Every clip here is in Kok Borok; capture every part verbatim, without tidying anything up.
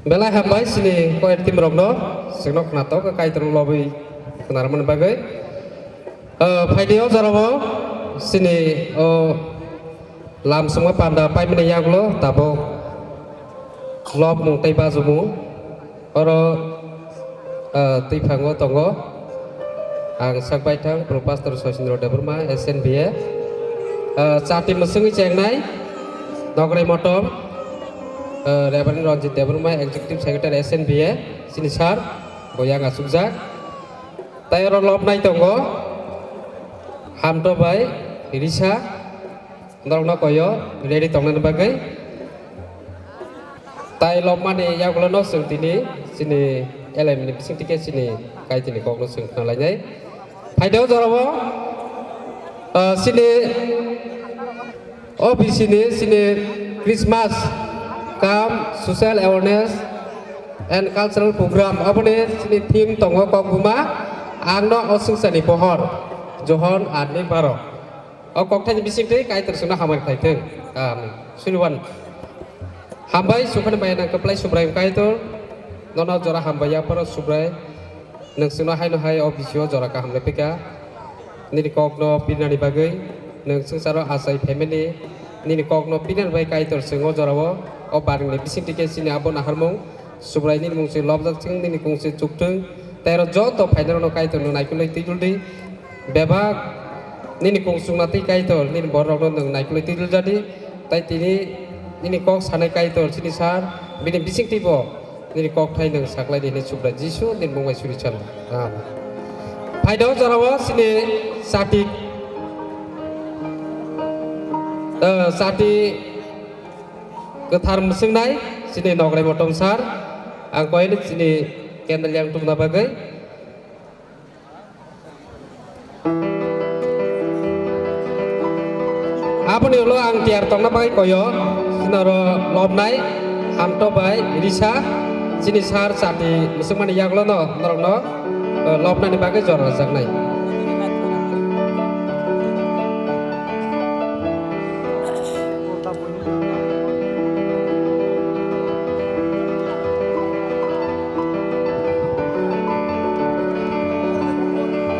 Belai hambai chini choir team rokno, chwngno khwnatok kaitor lobwi khwnarmani bagwi. Ah, phaidi o jorao chini o lam songma panda paimani yagulo tabuk lobmung tei bajumung oro, ah, twiphango tongo. Ang sak baithang Pro Pastor Sosindro Debbarma, S N B A. Ah, chati mwswngwi chengnai Nograi Motom, ah, Reverend Ranjit Debbarma, Executive Secretary, S N B A, chini sir, bo yang achukjak. Tai oro lobnai tongo, Hamto bai Risa, norokno koyo ready tongnani bagwi. Tai lobmani yagulono chwng tini chini L M ni bising tike chini kaitini kokno chwng khwnalainai. Phaidi o jorao, ah, chini O B C ni chini Christmas cum social awareness and cultural program, aboni chini theme tongo kokbuma, ang no o swngcharni pohor, Johon atni baro. O kokthaini bisingtwi kaitor chwngno hamari khlaithwng. Amen. Suriwan. Hambai sukhani maya nang kwplai Subrai kaitor, nono jora hambai yapharo Subrai, nwng chwngno haino hai o bisio jora kaham rwphika. Nini kokno pirnani bagwi nwng swngcharo achai phaimani, nini kokno pirnani bai kaitor chwng o jorao o baringni bisingtwi khe chini abo naharmung Subrai nini mung se lobjak chwng nini kung se chukthwng, tei oro joto phainairokno kaitor nwng naikolwi twi duldi. Bebak nini kung chukna twi kaitor nini bororokno nwng naikolwi twi duljadi, tei tini nini kok sanai kaitor chini sar bini bisingtwi bo nini kokthai nwng saklaidi hinwi Subrai Jisu nini mung bai suri chano. Amen. Phaidi o jorao chini chati, eh, chati kwthar mwswngnai chini Nograi Motom sar, ang koini chini candle yang tubuna bagwi. Aboni ulo ang tiyar tongna bagwi koyo, sinaro lobnai, Hamto bai Risa, chini sar chati mwswngmani yagulono norokno, eh, lobnani bagwi jora rwjaknai.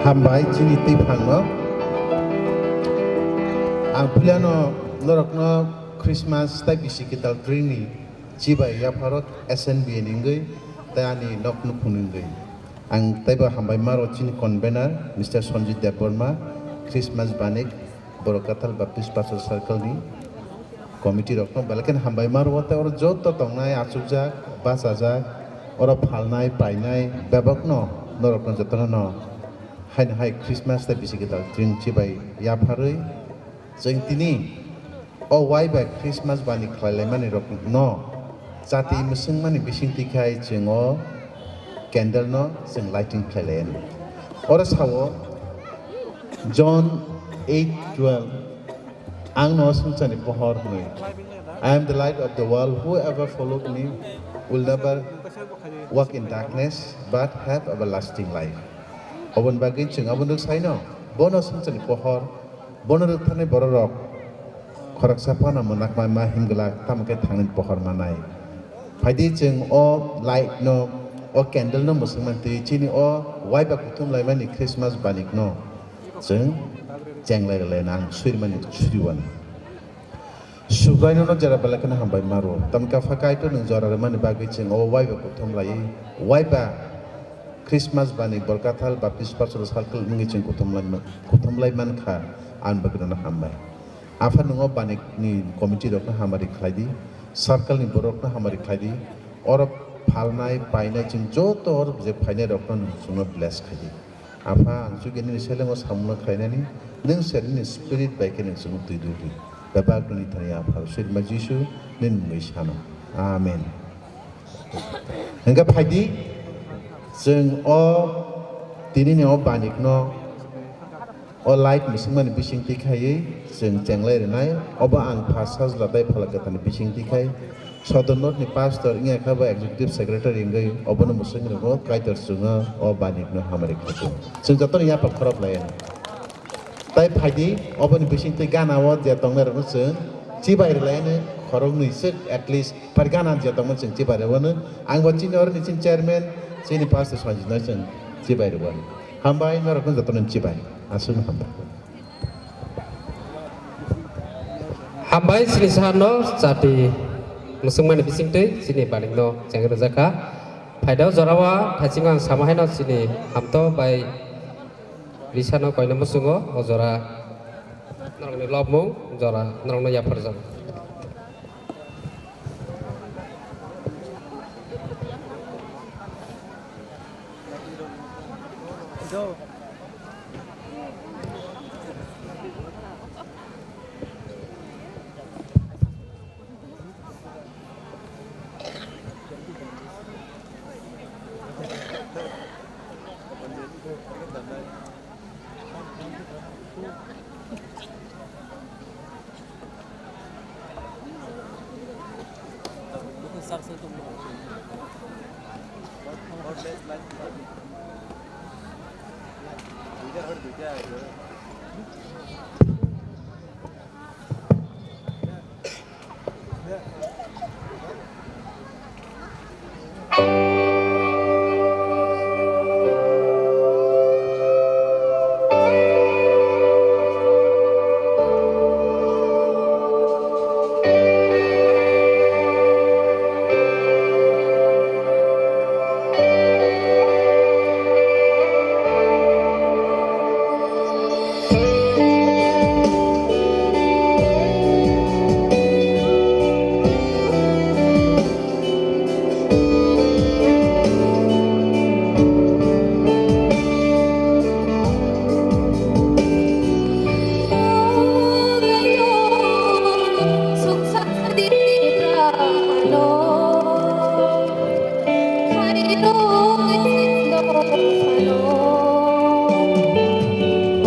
Hambai chini twiphangno. Ang puilano norokno Christmas tei bisi kwtal twini chibai yapharo S N B ni wngwi tei ani nok nukhungni wngwi. Ang teibo hambai maro chini convener Mister Sanjit Debbarma, Christmas Banik, Borok Kathal Baptist Pastor Circle ni committee rokno belai kheno hambai maro, tei oro joto tongnai achukjak, bachajak, oro phalnai, painai, bebakno norokno jotono no haino hai Christmas tei bisi kwtal twini chibai yapharwi chwng tini o waiba Christmas bani khlailaimani rokno chati mwswngmani bisingtwi khai chwng o candle no chwng lighting khlailaiyani. Oro sao John eight twelve, "Ang no swngcharni pohor hwnwi. I am the light of the world. Whoever followed me will never walk in darkness but have everlasting life." Oboni bagwi chwng abono rwksaino, bono swngcharni pohor, bono rwktharnai bororok khoroksa phano mwnakma ma himglak, tamo khe thangni pohor manai. Phaidi chwng o light no, o candle no mwswk mantwi chini o waiba kuthum laimani Christmas banik no chwng chenglai rwlai nang, surimani suriwan. Subraino no jora belai kheno hambai maro. Tamkhe Apha Kaitor nwng jora rwmani bagwi chwng o waiba kuthum laiwi, waiba Christmas bani Borkathal Baptist Pastor Circle wngwi chwng kuthum lai man-, kuthum lai mankha, ani bagwi nono hambai. Apha nwng o bani ni committee rokno hamari khlai di, circle ni borok no hamari khlai di, oro phalnai, painai chwng joto oro je phainai rokno nwng chwngno bless khai di. Apha, ang chukya nini selengo samungno khlainani, nwng se nini spirit bai khe nwng chwngno twi duli. Bebak nini thani Apha, Sirma Jisu, nini mungwi sano. Amen. Hingkhe phaidi, chwng o tinini o banikno, o light mwswngmani bising twi khaiwi chwng chenglai rwnai, obo ang Pha, Sajla tei Phola Kwtharni bising twi khai, Sodor North ni pastor wngya kha bo executive secretary wngwi obono mwswk rwgo, Kaitor chwngno o banik no hamari khlaio. Chwng jotono yapha khorok lai anw. Tai phaidi oboni bisingtwi gana o je tongnai rokno chwng chibai rwlai anw, Khoroknwi swk at least pari gana je tongmani chwng chibai rwano. Ang bo chini oroni chini chairman, chini pastor Sanjit no chwng chibai rwano. Hambai norokno jotono chibai. Aswk hambai. Hambai chini saharno chati mwswkmani bisingtwi chini balingno cheng rwjakha. Phaidao jorao thaiching ang sama haino chini hamto bai risano koina muchungo o jora norokni lobmung jora norokno yapharjak.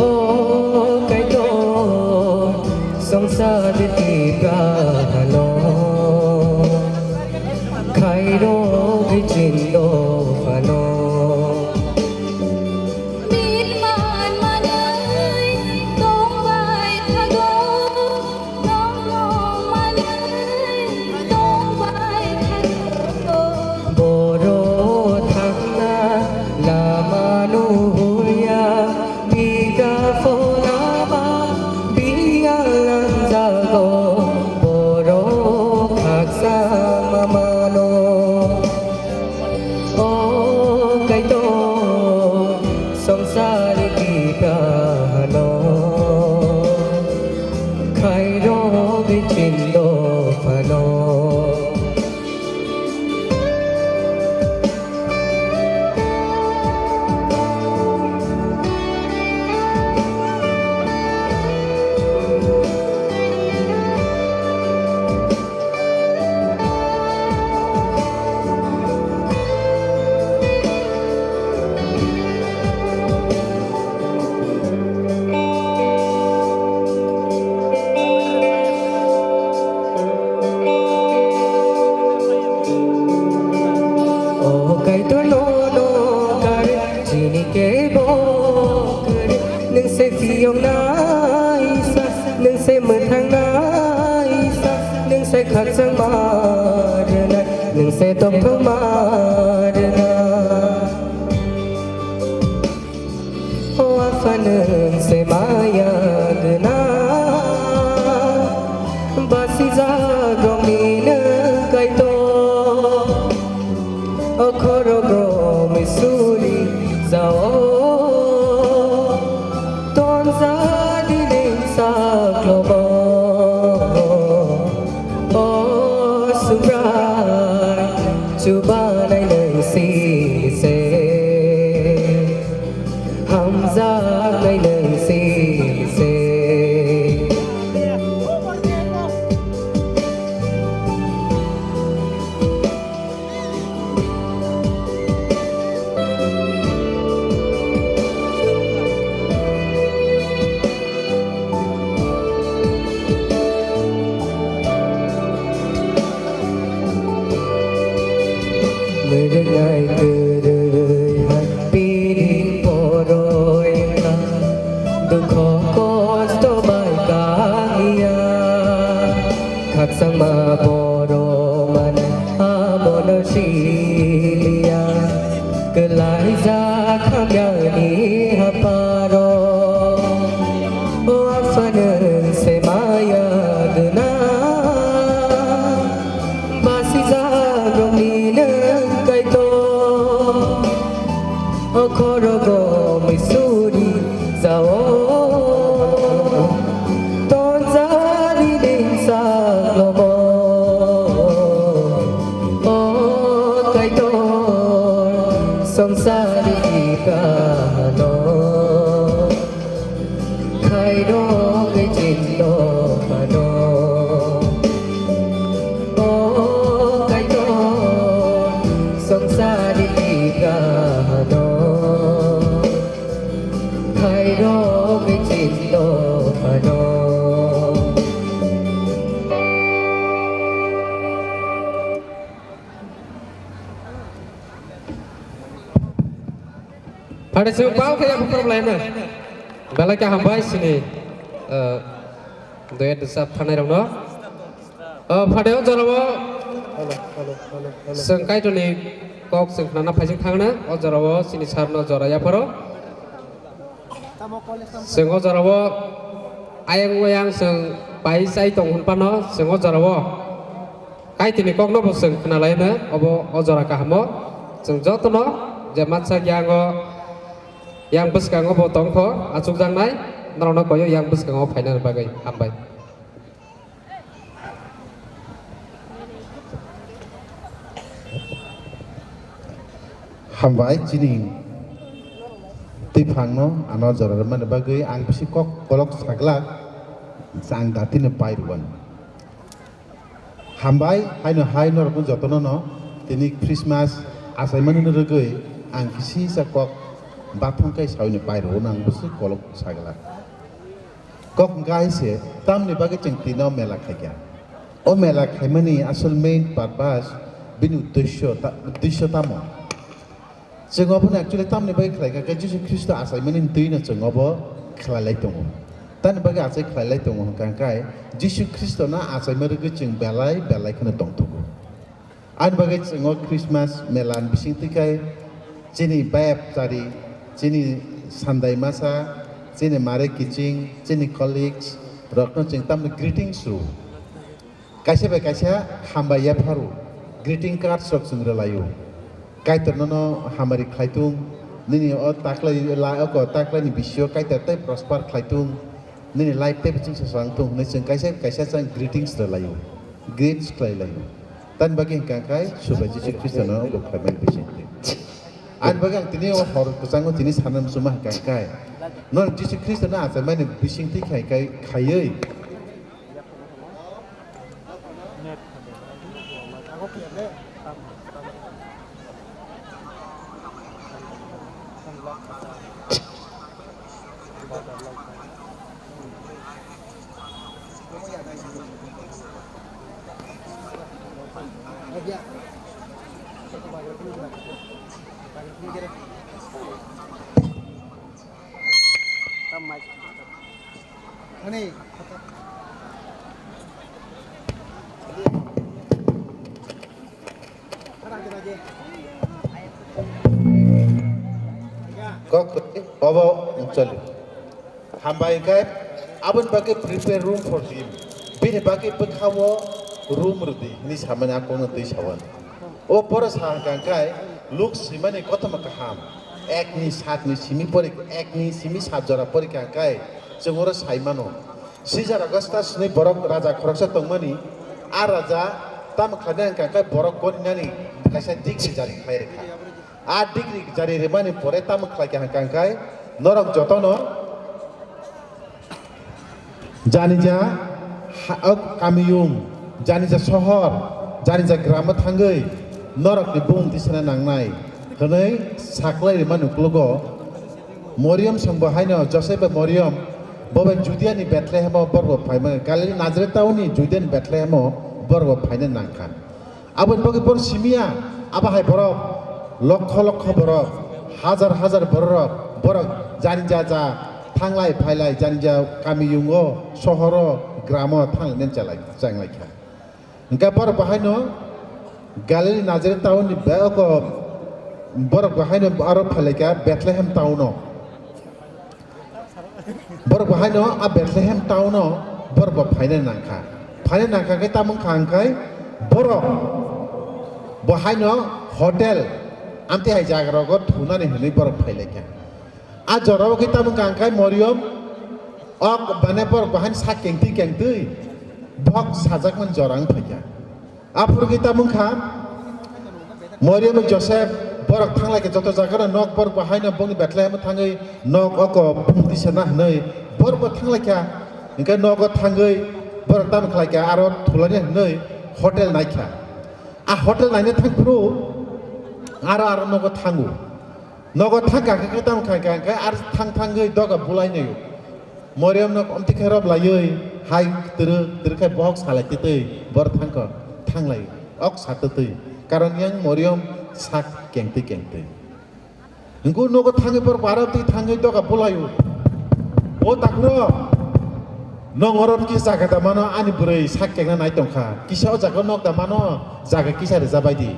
O Kaitor, songsar tipra hano, khairok bichindo phano. Bini man manwi tongbai thago, nokno manwi tongbai thago. Borok thangna lama nuya, pida pholama biya langjago, borok khaksa mamano. O Kaitor, songsari tipra hano, khairok bichindo phano. O Kaitor nono kar chini kebo kar, nwng se phiyok naisa, nwng se mwthang naisa, nwng se khakchang ma rwnai, nwng se tongthok ma rwnai. O Apha nwng se maya gwnang, basijak rokni nwng Kaitor. O khorok romwi suri jao, tonjak di nwng saklobo. O Subrai, chubanai nwng sini se. Hamjaknai nwng sini se. Mwrwngnai kwrwi hai piri poroi kha, dukho kosto bai kang ya. Khakchangma Ade chwng pau khe yapha problem laina. Belai khe hambai sini, eh, duet rwchap thanai rokno. Eh, phade o jorao, chwng Kaitorni kok chwng khnana phaising thangna, o jorao sini sarno jora yapharo. Chwng o jorao ayang oyang chwng pai chai tong hwn phano, chwng o jorao Kaitorni kokno bo chwng khna lai hwno, obo o jora kahamo chwng jotono je masa yang o, yang bwskango bo tongkho achukjaknai, norokno koyo yang bwskango phainani bagwi hambai. Hambai chini twiphangno ano jora rwmani bagwi ang bisi kok kolok saglak, ang datino pai rwani. Hambai, haino hai norokno jotono no tini Christmas achaimani rwgwi ang kisisa kok bathang kai sawi no pai rwo, nang bwswk kolok sagla. Kok hwnkha hai se, tamni bagwi chwng tino mela khaikha. O mela khaimani asol main purpose, bini uddesyo ta-, uddesyo tamo? Chwng obono actually tamni bagwi khlai kha khe Jisu Khristo achaimani twi no chwng obo khlai lai tongo. Tamni bagwi achai khlai lai tongo hwnkha khe Jisu Khristo no achaima rwgwi chwng belai belai kheno tongthogo. Ani bagwi chwng o Christmas mela ni bising twi khai chini bayap chari, chini sandai masa, chini mare kiching, chini colleagues rokno chwng tamni greetings rw. Kaisa bai kaisa hambai yapharo, greeting cards rok chwng rwlaio. Kaitor nono hamari khlaitung, nini o taklai la oko taklaini bisio Kaitor tei prosper khlaitung, nini life tei bising sasang tung hwnwi chwng kaisa bai kaisa chwng greetings rwlaio, greets khlailaio. Tamni bagwi hwnkha khe Subai Jisu Khristono bo khlaimani bising twi. Ani bagwi ang tini o hor kwchango tini sana muchungma hwnkha khe, nono Jisu Khristono achaimani bising twi khai khai khaiwi, Kok obo choli. Hambai khe aboni bagwi prepare room for him. Bini bagwi bwkhao room rwdi hwnwi samani a kokno twi sawan. O poro sa hwnkha khe Luk swimani kothoma kaham. Ekni satni simi pori, ekni simi sat jora pori kha khe chwng oro sai mano. Caesar Augustus ni borok raja khoroksa tongmani, a raja tamo khlainai hwnkha khe borok goninani kaisa decree jari khlai rwkha. A decree jari rwmani pore tamo khlai kha hwnkha khe norok jotono janija ha-, o kamiyung, janija sohor, janija gramo thangwi norokni bumung tisana nangnai hwnwi saklai rwmani uklogo Moriam songbo haino Josep bai Moriam bo bai Judiani Bethlehemo borok bo phaimani, Galili Nazaret tauni Judiani Bethlehemo borok bo phaina nangkha. Aboni bagwi borok simiya, abo hai borok lokho lokho borok, hajar hajar borok, borok jani ja ja thanglai phailai, jani ja kamiyungo, sohoro, gramo thanglai nani chalai, chenglaikha. Hwnkhe borok bahaino Galili Nazaret tauni be oko borok bahaino aro phailaikha Bethlehem taono. Borok bo haino a Bethlehem town-o borok bo phaina nangkha. Phaina nangkha khe tamo wngkha hwnkhe borok bo haino hotel amtwi hai jaga rogo thunani hwnwi borok phailaikha. A jorao khe tamo wngkha hwnkhe Moriom ok mane borok bo haino sak kengtwi kengtwi bok sajakmani jora wng phaikha. Aphuru khe tamo wngkha, Moriam bai Josep borok thanglai khe joto jagano nok borok bo haino bongni Bethlehem thangwi nok oko bumung tisana hwnwi borok bo thanglai kha. Hwnkhe nogo thangwi borok tamo khlai kha, aro thulani hwnwi hotel nai kha. A hotel naina thang phuru aro aro nogo thango. Nogo thang kha khe tamo khai kha hwnkhe ar thang thangwi doga bulai naio. Moriamno omtwi khe rop laiwi hai twrwk twrwk khai bohok salai twtwi bor thangkha thanglai ok sa twtwi. Karon yang Moriam sak kengtwi kengtwi. Hwnkhe nogo thangwi borok bara twi thangwi doga bulaio. O takhurok, nwng oro kisa jaga da mano, ani bwrwi sak kengna nai tongkha. Kisa o jaga nok da mano, jaga kisa rwjabai di.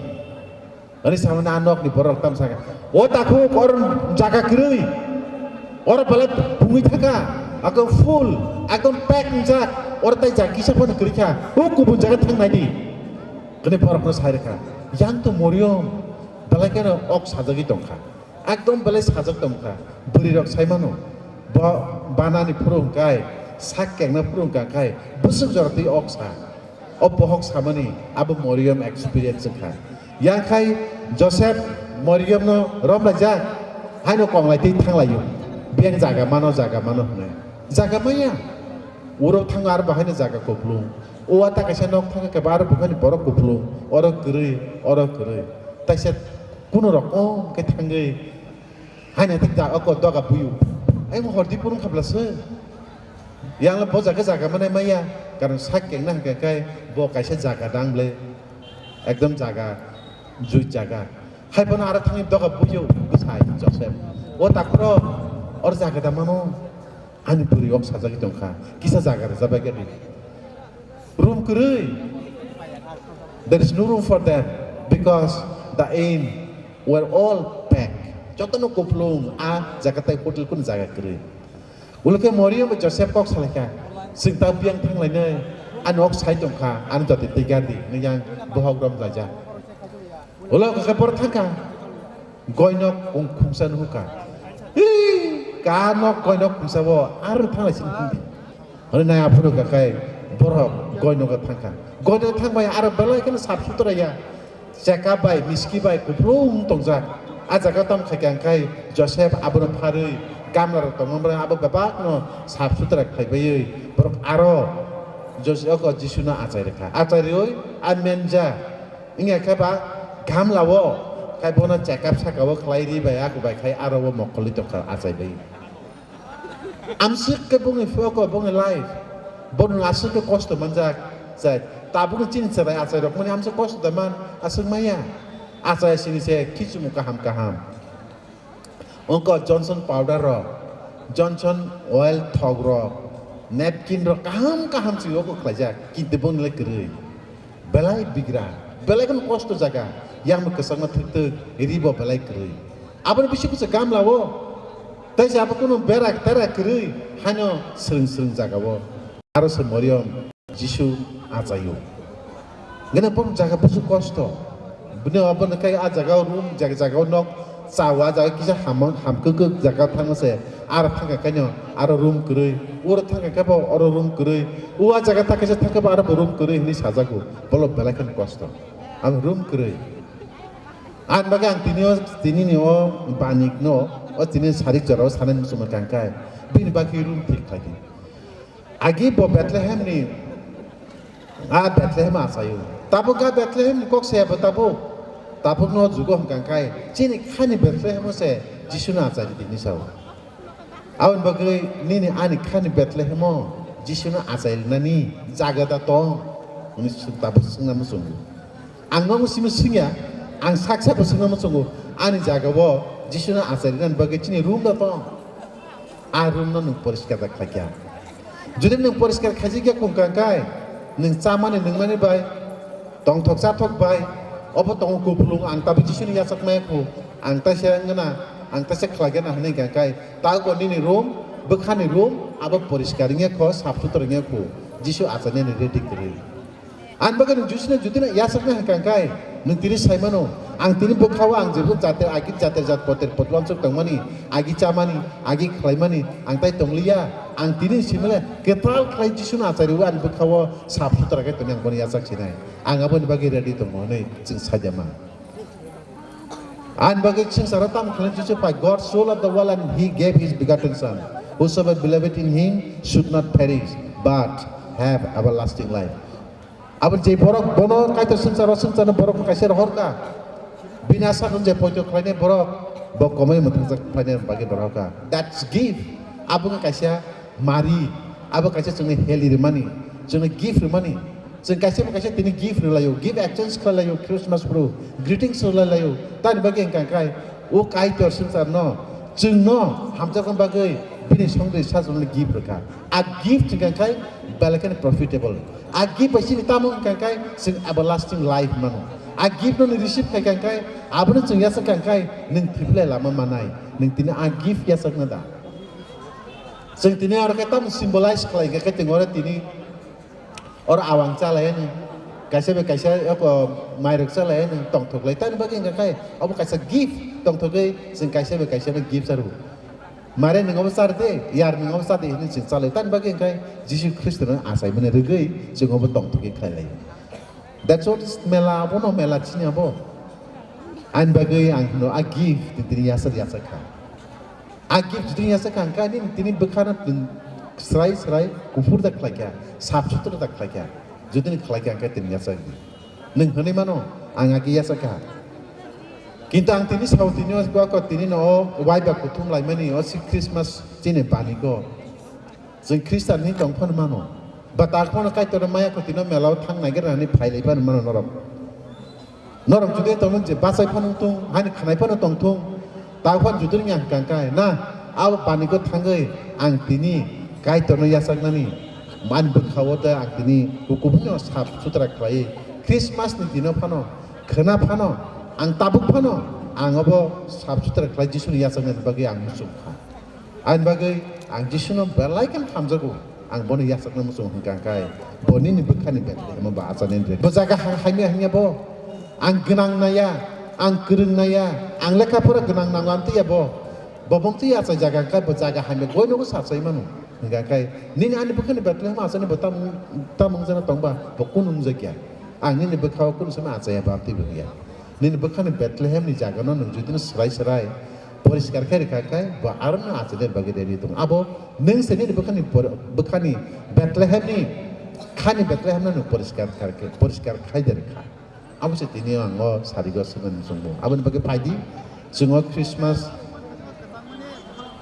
Ani samani a nokni borok tam saka. O takhuk or jaga kwrwi. Oro belai pungwi thaka. Ako full, ekdom pack wngjak. Oro tai jaga kisa phano kwrwi kha. O kubun jaga thang nai di. Kene borokno sai rwkha. Yang to Moriom. Belai keno ok sajagwi tongkha. Ekdom belai sajak tongkha. Bwrwi rok sai mano. Bo banani phuru hwnkhe, sak kengna phuru hwnkha khe, bwswk jora twi ok sa. O bohok samani abo Moriam experience wngkha. Yang khai Joseph Moriamno romlaijak, haino konglai twi thanglaio. Biyang jaga mano, jaga mano hwnwi. Jaga maya. Uro thango aro bahaino jaga kuplung. O wata kaisa nok thangkhe ba aro bukhani borok kuplung. Oro kwrwi, oro kwrwi. Taisa kuno rokom khe thangwi. Haino thik da oko doga buyu. Ai mo hordi purung khabla se. Yang le bo jaga jaga mane maya. Karon sak kengna hwnkhe kai bo kaisa jaga dang ble. Ekdom jaga, jui jaga. Hai bono aro thangwi doga buyu bwsai Joseph. O takhro or jaga da mano. Ani bwrwi ok sajagwi tongkha. Kisa jaga rwjabai khe di. Room kwrwi. There is no room for them because the inn were all packed. Jotono kuplung a jaga tai hotel kun jaga kwrwi. Ulo khe Moriam bai Joseph kok salaikha, "Chwng ta biyang thanglainai, ani ok sai tongkha, ani jotoi twi gar di," hwnwi yang bohok romlaijak. Ulo khe borok thangkha, goinok khungsa nuhukha. "Hii, ka nok goinok khungsa bo, aro thanglai sini hwnwi." Hwnwi nai aphuru kakai borok goinogo thangkha. Goinogo thangbai aro belai kheno sap sutra ya. Cheka bai, miski bai, kuplung tongjak. A jaga tam khaikha hwnkhe Joseph abono pharwi gamla rok tongma abo bebakno sap sutra khlaibai borok aro Joseph Jisuno achai rwkha. Achai rwi a menja wngya khe ba gamla o khai bono check up saka o khlai ri bai ako bai khai aro o mokol ri tongkha achai bai. Amswk khe bongni phiyoko bongni life, bongni aswk khe kosto manjak, jai tabukni chini chwrai achairok mani amswk kosto da man aswk maya. Achai sini se khichumu kaham kaham. Ongko Johnson powder rok, Johnson oil thok rok, napkin rok kaham kaham chwio khlaijak, kintu bongni le kwrwi. Belai bigra, belai kheno kosto jaga, yang bo kwchangma thwk thwk, ri bo belai kwrwi. Aboni bisingo se gamla o, tei se abo kheno bera tera kwrwi, haino swrwng swrwng jaga o. Aro se Moriam Jisu achaio. Gana bom jaga busu kosto. Bini abo nakai a jaga o room, jaga jaga o nok, chawa jaga kisa ham, ham kwk kwk jaga thangma se. Aro thangkha kaino aro room kwrwi, oro thangkha khe bo oro room kwrwi, o a jaga ta kaisa thangkha bo aro bo room kwrwi hwnwi sajago, bolo belai kheno kosto. Ang room kwrwi. Ang bagwi ang tini o, tini ni o banik no, o tini sarik jora o sanai muchungma kangkha, bini bagwi room thik khlai di. Agi bo Bethlehem ni, a Bethlehem achaio. Tabuk a Bethlehem ni kok saya bo tabuk. Tabuk no jugo hwnkha khai, chini khani Bethlehem o se Jisu no achai di ni sao. Aboni bagwi nini ani khani Bethlehem o Jisu no achai nani jaga da tong? Hwnwi swng tabuk swngna muchungo. Ang no simi swngya, ang sak sak bo swngna muchungo. Ani jaga o Jisu no achai nani bagwi chini room da tong? A room no nwng poriskar da khlai kha. Jodi nwng poriskar khaijak ya kung kang kai, nwng chamani nwngmani bai, tongthok chathok bai, obo tongo kupulung, ang tabuk Jisuni yachak maya khu, ang taisa wngna, ang taisa khlai gana hwnwi kang kai, ta bo nini room, bwkhani room, abo poriskar wngya kho, sap sutra wngya khu, Jisu achainani ready kwrwi. Ani bagwi nwng Jisuni jodi no yachakna hwnkha khe, nwng tini sai mano, ang tini bwkha-o ang jebwk jater, agi jater jat poter pot uansuk tongmani, agi chamani, agi khlaimani, ang tai tongliya, ang tini simile kwtal khlai Jisuni achai rwi ani bwkha-o sap sutra khe tongwi ang bono yachak sinai. Ang aboni bagwi ready tongo hwnwi chwng saidama. Ani bagwi swngcharo tamo khlainai Jisu pai, "God so loved the world and he gave his begotten Son, whosoever believeth in him should not perish but have everlasting life." Abo je borok bono Kaitor swngcharo, swngcharno borok kaisa rohorkha. Bini asakno je poito khlainai borok, bo komoi mwthangjak phainai bagwi rohorkha. That's gift. Abo wngkha kaisa mari, abo kaisa chwngno heli rwmani, chwngno gift rwmani. Chwng kaisa bo kaisa tini gift rwlaio, gift exchange khlailaio, Christmas phuru greetings rwlailaio. Tamni bagwi wngkha khe O Kaitor swngcharno, chwngno hamjakna bagwi bini songdwi sajwkno gift rwkha. A gift hwnkha khe belai kheno profitable. A gift bai chini tamo hwnkha khe chwng everlasting life mano. A gift no nwng receive khai kha khe abono chwng yachak kha khe nwng thwiphilai lama manai. Nwng tini a gift yachakna da? Chwng tini oro khe tamo symbolize khlai kha khe chwng oro tini Oro awang chalai ani, kaisa bai kaisa oko mairok chalai ani tongthok lai. Tamni bagwi hwnka khe obo kaisa gift, tongthogwi chwng kaisa bai kaisa no gift charwo. Mare nwng obo char de, yar nwng obo char de hinwi chwng chalai. Tamni bagwi hwnka khe Jisu Khristo no achaimani rwgwi chwng obo tongthogwi khlai lai. That's what is mela, abono mela chini abo. Ani bagwi ang hino a gift tini yasar yasar kha. A gift jodi yasa kha, hwnkhe nini tini bwkhano nwng srai srai kuphur da khlai kha, sap sutra da khlai kha. Jodi ni khlai kha, hwnkhe tini yasa hwnwi. Nwng hwnwi mano, ang agi yasa kha. Kintu ang tini sao tini o, tini no o waiba kuthum laimani o si Christmas chini bani ko. Chwng Khristian hinwi tong phano mano. Ba tak phano Kaitorno maya kho tino melao thang naigra hinwi phai lai phano mano norok. Norok jodi tongmani je bachai phano wng thung, hani khnai phano tong thung, tak phano jodi wngya hwnkha khe na, abo banigo thangwi ang tini Kaitorno yachaknani man bwkha-o tei ang tini kubunno sap sutra khlaiwi Christmas ni dino phano khna phano ang tabuk phano ang abo sap sutra khlai Jisuni yachaknani bagwi ang muchung kha. Ani bagwi ang Jisuno belai kheno hamjago. Ang bono yachakna muchung hwnkha khe, bo nini bwkhani Bethlehemo bo achani rwdi. Bo jaga ha-, hamya hwnya bo. Ang gwnang naya, ang kwrwng naya, ang lekha pora gwnang nango amtwi ya bo. Bo bumtwi achai jaga hwnkha bo jaga hamya goi nogo sachai mano. Hwnkha khe nini ani bwkhani Bethlehemo achani bo tam, tam wngjana tongba, bo kunu wngjakya. Ang nini bwkhao kunu sama achaiya bo amtwi bo hwnya. Nini bwkhani Bethlehemni jagano nwng judino swrai swrai poriskar khe rwkha khe, bo arono achaidir bagwi ready tongo. Abo nwng se nini bwkhani por-, bwkhani Bethlehemni, khani Bethlehemno nwng poriskar kharkhe, poriskar khaide rwkha. Abo se tini ang o sarigo swngmani chwngbo. Aboni bagwi phaidi, chwng o Christmas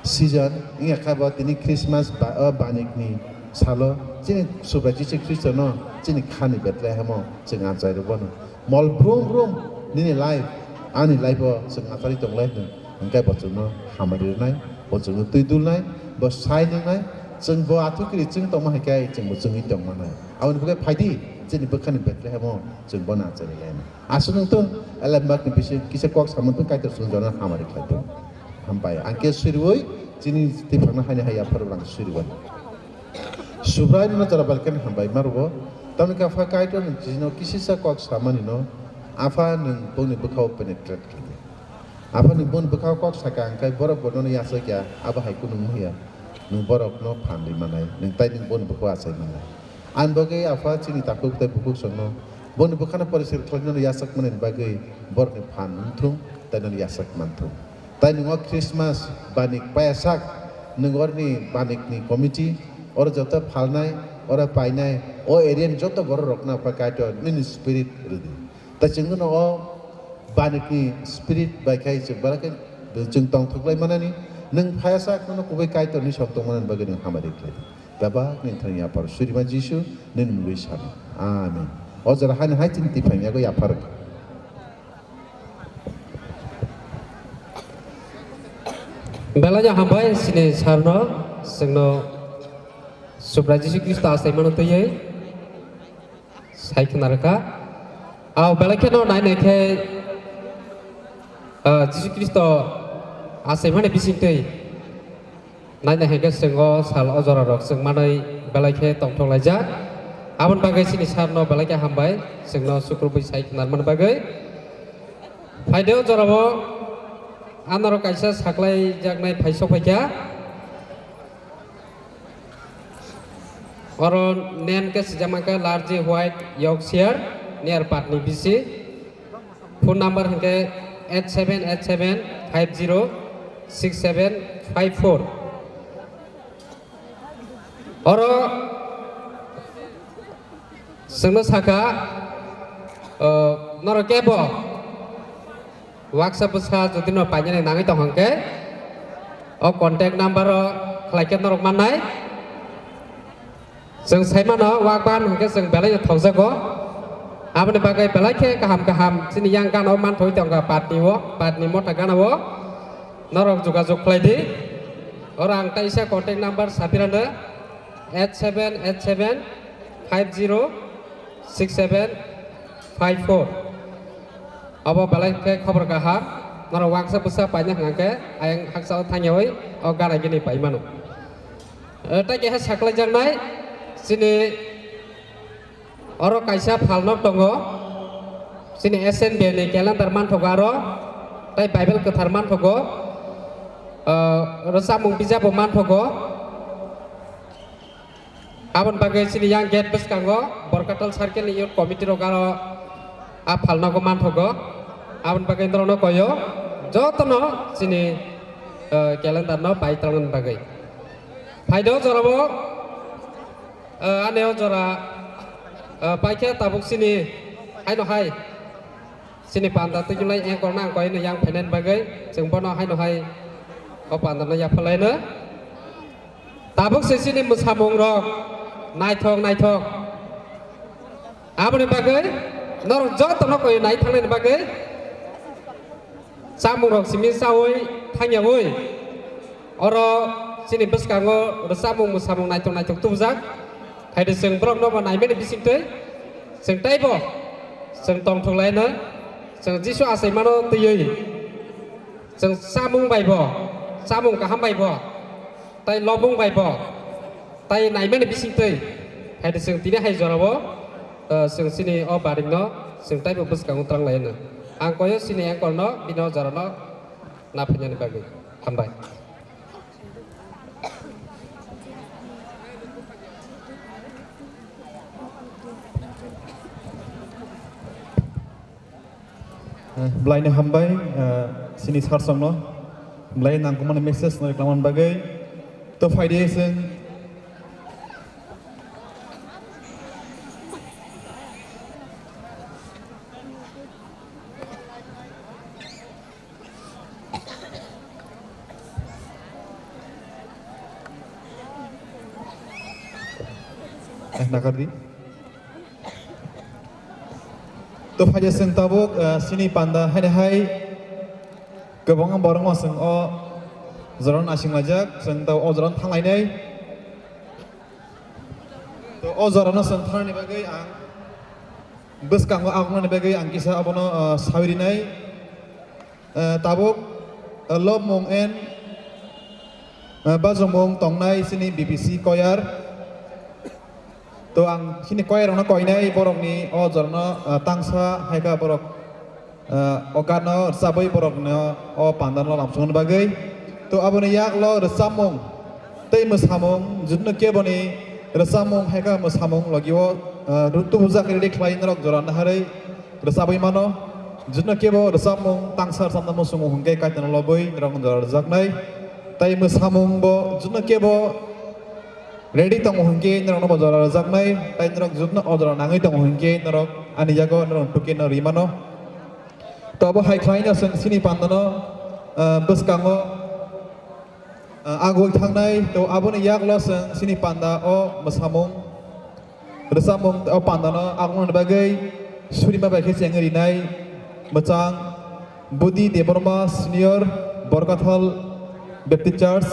season wngya kha bo tini Christmas ba-, o banikni salo chini Subrai Jisu Khristono chini khani Bethlehemo chwng achai rwbano. Mol brum brum nini life, ani life-o chwng achari tonglai hwn, hwnkhe bo chwngno hamari rwnai, bo chwngno twi dulnai, bo sai nwngnai, chwng bo athukwrwi chwng tongma hai khe chwngbo chwngwi tongmanai. Aboni bagwi phaidi, chini bwkhani Bethlehemo chwng bono achari lainai. Aswk wng thung, elembakni bising kisa kok samung thung, Kaitor chwng jono hamari khlai thung. Hambai, ang khe suriui chini twiphangno haini hai yapharo ang suriui. Subrai no jora balkani hambai ma rwo. Tamni khe Apha Kaitor nwng chini kisisa kok samani no, Apha nwng bongni bwkhao penetrate khlai di. Apha nwng bongni bwkhao kok saka hwnkhe borok bo nono yachak ya, abo hai kunu wng ya. Nwng borok no phan ri manai, nwng tai nwng bongni bwkhao achai manai. Ani bagwi Apha chini takhuk tei bukhuk songno bongni bwkhano poriskar khlainani yachak manani bagwi borokni phan wng thung tei nono yachak man thung. Tai nwng o Christmas banik paiyasak, nwng oroni banikni committee, oro joto phalnai, oro painai, o area ni joto borok rokno Apha Kaitor nini spirit rwdi. Tai chwng no o banikni spirit bai khai chwng bara khe chwng tongthoklai manani, nwng phayasak nono kubui Kaitor ni sok tongmani bagwi nwng hamari khlai di. Bebak nini thani yapar surima Jisu nini mungwi sano. Amen. O jora haino hai chini tiphang yago yapar. Belai no hambai chini sarno, chwngno Subrai Jisu Khristo achaimano twiwi sai khna rwkha. Ao belai kheno nai nai khe, ah, Jisu Khristo achaimani bisingtwi nai nai khe chwng o sal o jora rok chwng manwi belai khe tongthok laijak. Aboni bagwi chini sarno belai khe hambai chwngno sukrubwi sai khna rwmani bagwi. Phaide o jorao anorok kaisa saklaijaknai phai sok phaikha. Oro name khe swijak mankha Large White Yorkshire, near Patni B C. Phone number hinkhe eight seven eight seven five zero six seven five four. Oro chwngno saka, o, norok kebo waksa bwsa jodi no painani nangwi tong hwnkhe, o contact number o khlai khe norok mannai. Chwng sai mano, wak ban hwnkhe chwng belai no thokjago. Aboni bagwi belai khe kaham kaham chini yang gana o manthogwi tongkha patni o, patni motha gana o norok jogajog khlai di. Oro ang taisa contact number sapirano eight seven eight seven five zero six seven five four. Obo belai khe khobor kaham, norok waksa bwsa paina hwnkhe ayang haksa o thangyawi o gana gini paimano. Eh, tei keha saklaijaknai chini Oro kaisa phalnok tongo, chini S N B ni calendar manthogo aro, tei Bible kwthar manthogo, ah, rwchapmung bijabo manthogo. Aboni bagwi chini yang gate bwskango Borkatal Circle ni Youth Committee rok aro a phalnogo manthogo. Aboni bagwi norokno koyo jotono chini, ah, calendar no pai talnani bagwi. Phaido jorabo. Ah, ani o jora, ah, paikhe tabuk chini haino hai. Chini panda twijlai anchor no ang koino yang phainani bagwi chwng bono haino hai o panda no yapharlaino. Tabuk se chini mwsamung rok naithok naithok. Aboni bagwi norok joto no koi nai thangnani bagwi. Chamung rok simi chawi thangyawi. Oro chini bwskango rwchapmung mwsamung naithok naithok tubujak. Haide chwng borok no bo naimani bisingtwi chwng teibo chwng tongthok laino chwng Jisu achaimano twiwi chwng chamung bai bo chamung kaham bai bo. Tai lobong bai bo, tai naimani bisingtwi, haide chwng tini hai jorao, eh, chwng chini o baringno chwng taibo bwskango twlang laino. Ang koyo chini anchor no, bini o jorano naphainani bagwi. Hambai. Eh, belai no hambai, eh, chini sir song no. Belai nangkukmani message no rwklamani bagwi. To phaidi chwng. Eh, nakardi. To phaidi chwng tabuk, eh, chini panda haini hai kwbangma borokno chwng o jorano naisinglaijak, chwng tabuk o jorano thanglainai. To o jorano chwng thangnani bagwi ang bwskango aguknani bagwi ang kisa abono, eh, sawi rinai. Eh, tabuk, eh, lobmung and, eh, bajomung tongnai chini B P C choir. To ang chini choir rokno koinai borokni o jorano, eh, tangsa haikha borok, eh, o gano rwchabwi borokno o pandano lamsokna bagwi. To aboni yaklo rwchapmung tei mwsamung, jotono keboni rwchapmung haikha mwsamung logio, eh, rw-, tubujak ready khlai norok jora naharwi rwchabwi mano. Jotono kebo rwchapmung tangsa rwchapna muchungo hwnkhe Kaitorno lobwi norok jora rwjaknai. Tai mwsamungbo jotono kebo ready tongo hwnkhe norokno bo jora rwjaknai. Tai norok jotono o jora nangwi tongo hwnkhe norok ani yago norok tukino ri mano. To abo hai khlaino chwng chini pandano, ah, bwskango, ah, agoi thangnai. To aboni yaklo chwng chini panda o mwsamung rwchapmung o pandano aguknani bagwi surima bai khe chengwi rinai mwchang Budi Debbarma Senior, Borkathal Baptist Church,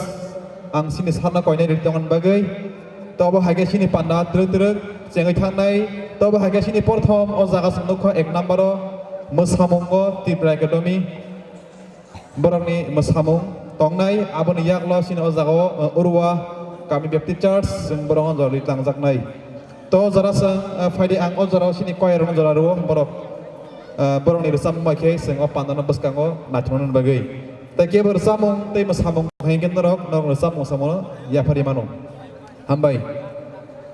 ang chini sarno koinai ri tongmani bagwi. To obo hai khe chini panda twrwk twrwk chengwi thangnai. To obo hai khe chini prothom o jaga chwng nukha ek number o mwsamungo Tripura Academy. Borokni mwsamung tongnai, aboni yaklo chini o jagao, uh, Urwa Kami Baptist Church, chwng borokno jora ri tangjaknai. To o jora chwng, uh, phaidi ang o jorao chini choir rokno jora rwo, borok, uh, borokni rwchapmung bai khe chwng o pandano bwskango naithoknani bagwi. Tei kebo rwchapmung tei mwsamung hai khe norok, norok rwchapmung samono yaphari mano. Hambai.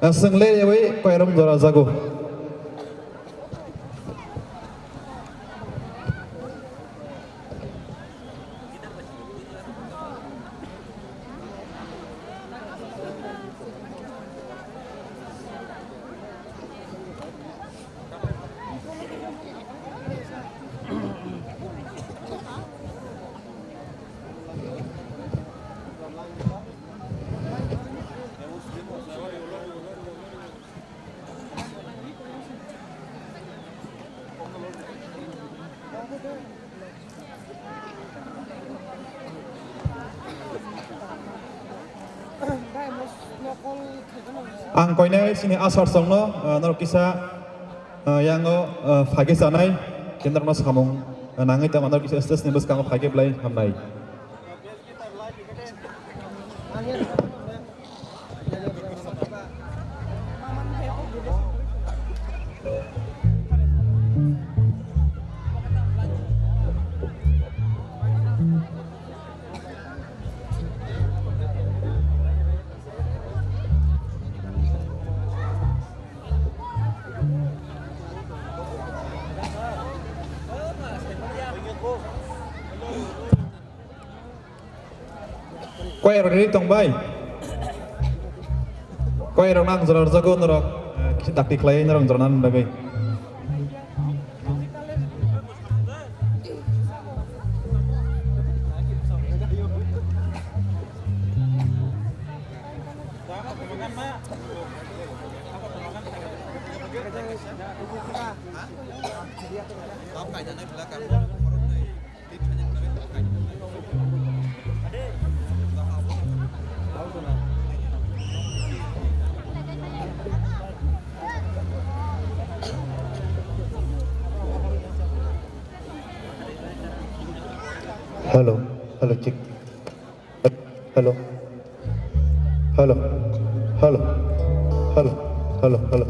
Uh, chwng le ewi choir rok jora jago. Ang koinai chini asar songno, ah, norok kisa, ah, yango, ah, phaikhe chanai, khe norokno samung, ah, nangwi tongma norok kisa stage ni bwskango phaikhe belai hamnai. Koi rok ready tong bai? Koi rok nang jora rwjago norok, eh, kisa dakti khlai norok jora nang bagwi. Hello, hello, check. Hello. Hello. Hello. Hello. Hello. Hello. Hello.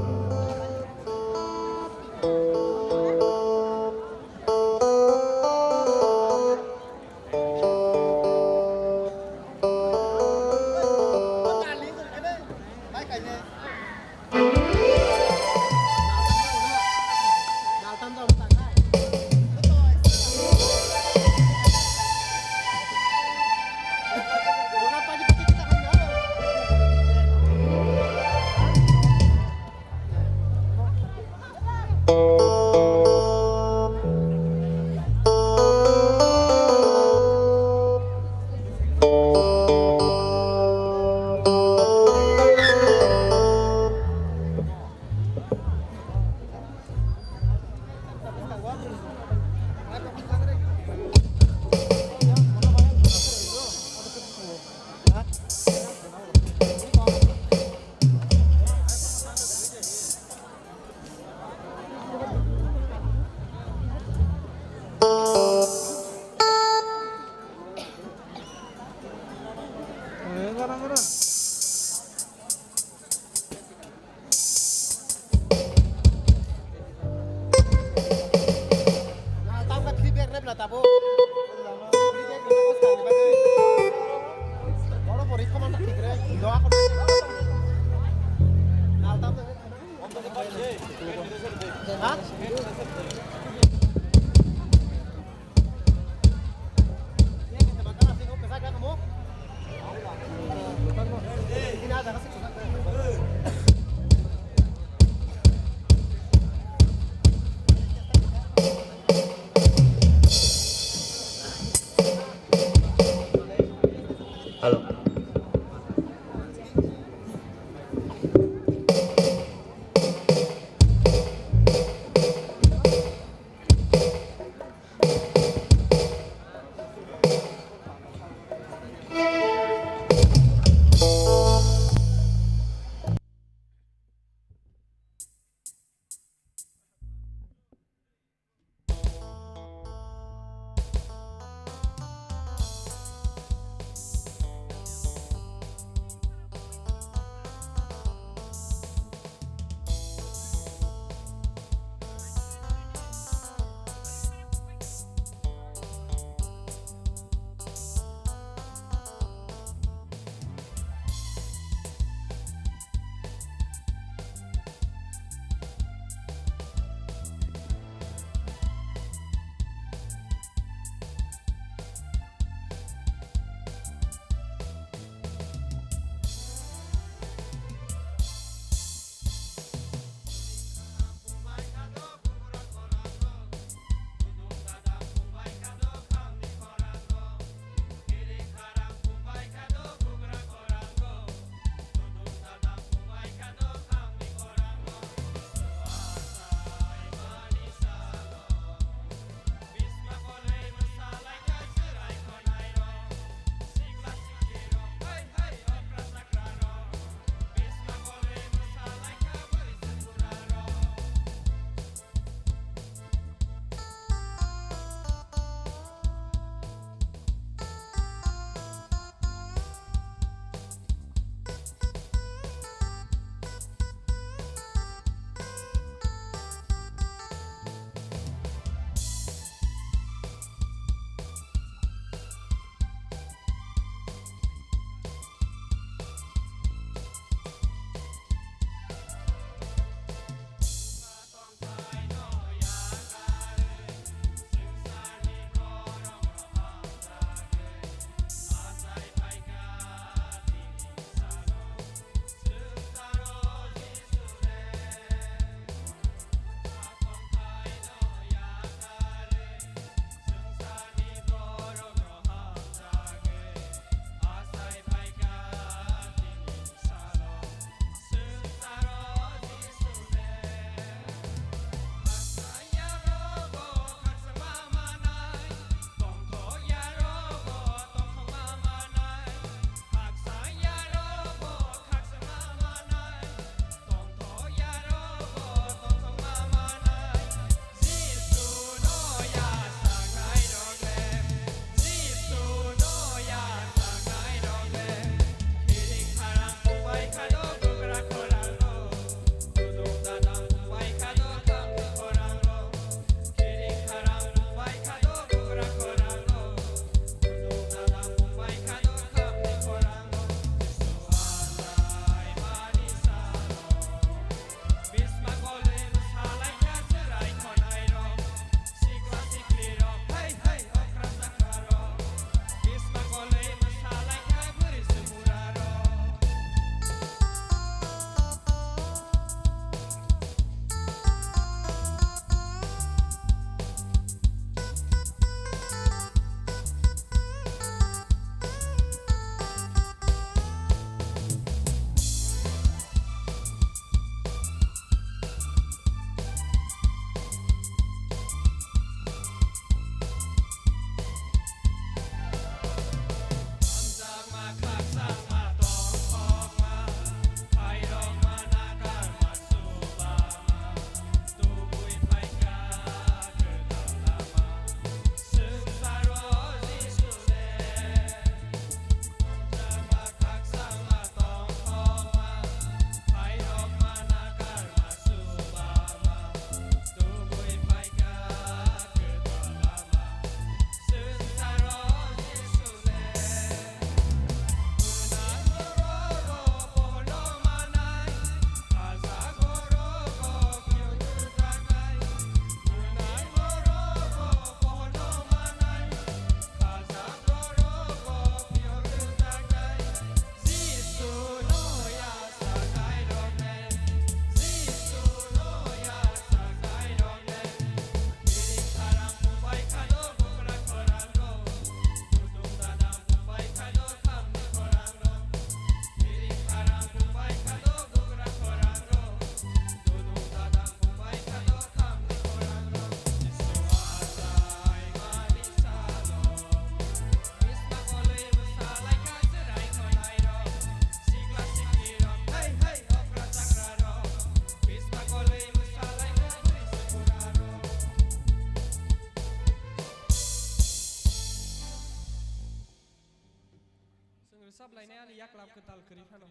Kwtal kwrwi phano.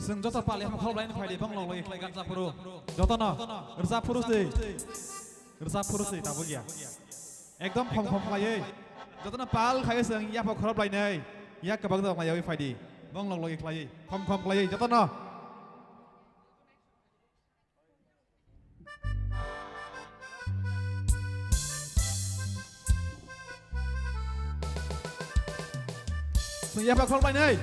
Chwng joto pal yapha khol blaino phaidi, bong log logi khlai gan rwchap phuru. Jotono rwchap phuru se. Rwchap phuru se tabuk ya. Ekdom khom khom khlaiwi. Jotono pal khai chwng yapha khorop lainai. Yak kwbang jora khlaiwi phaidi. Bong log logi khlaiwi. Khom khom khlaiwi jotono. Chwng yapha khol bainai.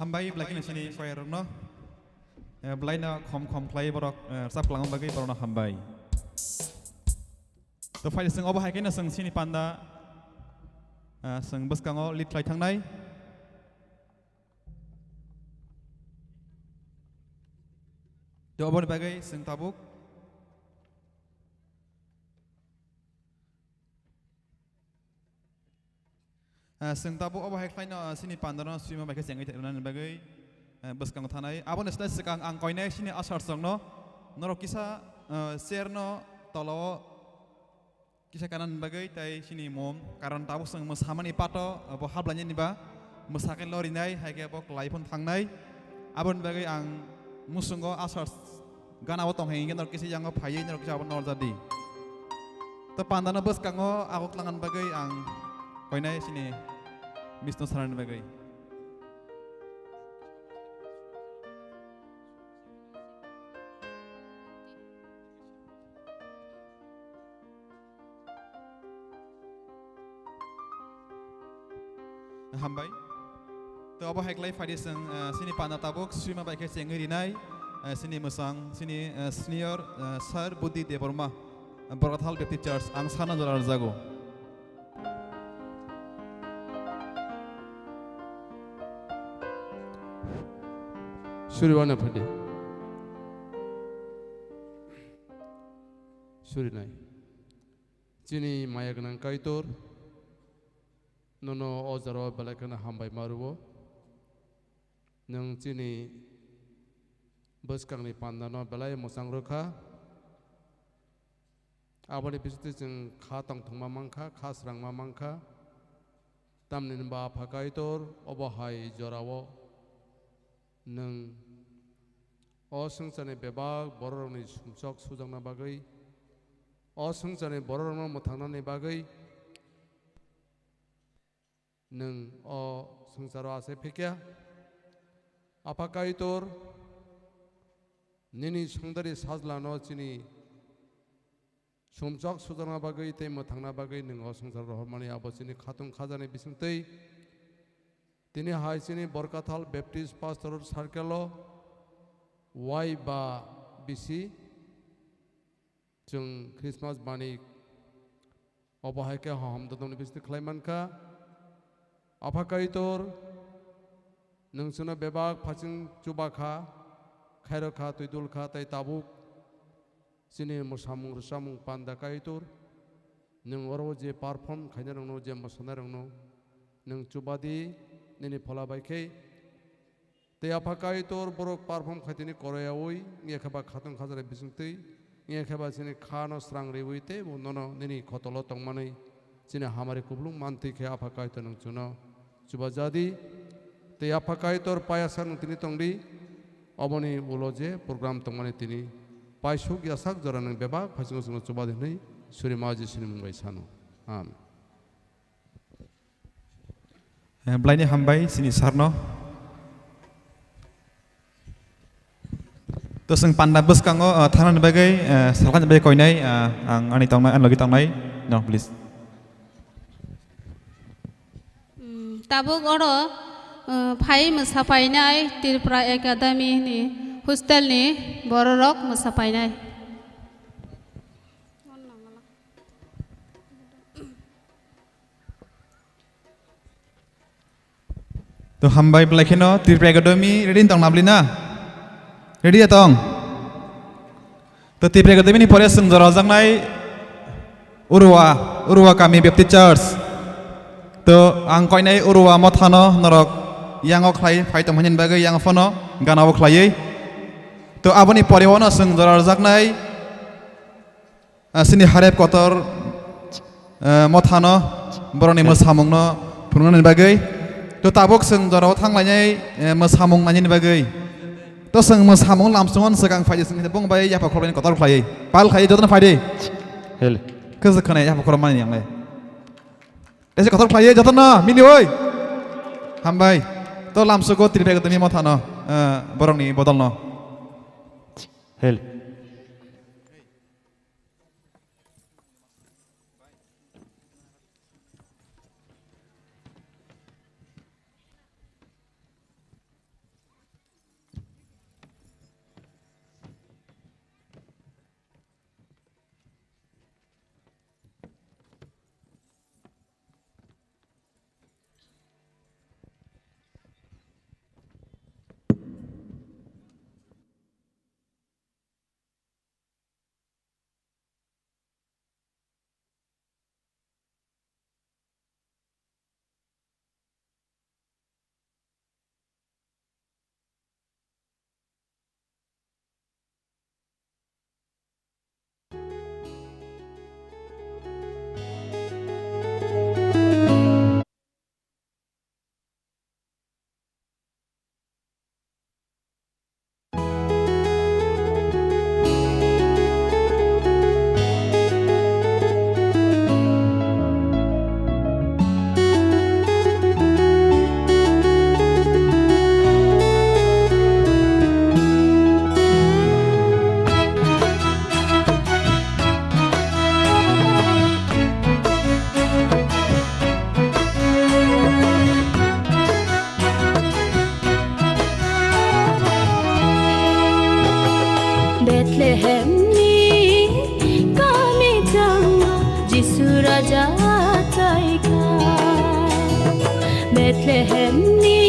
Hambai belai kheno chini choir rokno. Eh, belai no khom khom khlai borok, eh, rwchap kwlangma bagwi borokno hambai. To phai chwng obo hai kheno chwng chini panda, eh, chwng bwskango lead khlai thangnai. To oboni bagwi chwng tabuk Ah, chwng tabuk obo hai khlaino, ah, chini pandano swima bai khe chengwi rwnani bagwi, ah, bwskango thanai. Aboni slai swkang ang koinai chini asar chwngno, norok kisa, ah, chair no tolao kisa kanani bagwi tei chini mom, karon tabuk chwng mwsamani pato, ah, bo hablainani ba mwsakhe lorinai, hai khe bo kwlai phano thangnai. Aboni bagwi ang muchungo asar gana o tong hai hwnkhe norok kisa yango phaiwi norok kisa abo norjak di. To pandano bwskango agok langan bagwi ang koinai chini Miss no sanani bagwi. Hambai. To abo hai khlai phai di chwng, eh, chini panda tabuk swima bai khe chengwi rinai, eh, chini mwchang, chini, eh, senior, eh, Sir Budhi Debbarma, eh, Borkathal Baptist Church, ang sana jora rwjago. Suri wana phadi. Suri nai. Chini maya gwnang Kaitor, nono o jora o belai kheno hambai ma rwo. Nwng chini bwskangni pandano belai mwchang rwkha. Aboni bisingtwi chwng kha tongthokma mankha, kha srangma mankha. Tamni hwnba Apha Kaitor, obo hai jorao nwng o swngcharni bebak bororokni sumsok sujakna bagwi, o swngcharni bororokno mwthangnani bagwi, nwng o swngcharo achai phikya. Apha Kaitor, nini songdari sajlano chini sumsok sujakna bagwi tei mwthangna bagwi nwng o swngcharo rohormani abo chini khatung khajani bisingtwi. Tini hai chini Borkathal Baptist Pastoral Circle-o Y ba bisi chwng Christmas bani obo hai khe hohom dodongni bisingtwi khlai mankha. Apha Kaitor, nwng chwngno bebak phaching chuba kha, khairok kha, twi dul kha, tei tabuk chini mwsamung rwchapmung panda Kaitor, nwng oro je perform khainai rokno, je mwsanai rokno nwng chuba di, nini phola bai khe. Tei Apha Kaitor borok perform khaitini koroyaui, wngya khe ba khatung khajani bisingtwi, wngya khe ba chini khano srang riui tei bo nono nini khotolo tongmani chini hamari kuplung mantwi khe Apha Kaitor nwng chwngno chuba jadi. Tei Apha Kaitor payasa nwng tini tongdi, oboni ulo je program tongmani tini paisuk yasak jora nwng bebak phaisingo chwngno chuba di hwnwi Surima Jisuni mung bai sano. Amen. Eh, Blaini hambai chini sarno. To chwng panda bwskango, eh, thanani bagwi, eh, salkani bagwi koinai, eh, ang ani tongnai, ani logi tongnai. No, please. Mm, tabuk oro, eh, phai mwsa painai Tripura Academy ni hostel ni bororok mwsa painai. To hambai belai kheno Tripura Academy ready tong na bwlwi na? Ready ya tong? To Tripura Academy ni pore chwng jora jaknai Urua, Urua Kami Baptist Church. To ang koinai Urua mothano norok yango khlai phai tong hwnini bagwi yang phano gana o khlaiwi. To aboni pore ono chwng jora jaknai Ah, chini Harep kotor, ah, mothano borokni mwsamungno phunuknani bagwi. To tabuk chwng jorao thanglainai, eh, mwsamung nainani bagwi. To chwng mwsamung lamsongo swkang phaidi chwng bung bai yapha khoroknani kotor khlaiwi. Pal khlaiwi jotono phaidi. Hel. Kwchwk khwnai yapha khorokmani yanglai. Tese kotor khlaiwi jotono mini oi. Hambai. To lamsogo Tripura Academy mothano, eh, borokni bodolno. Hel. Bethlehemni kami jango Jisu Raja chaikha. Bethlehemni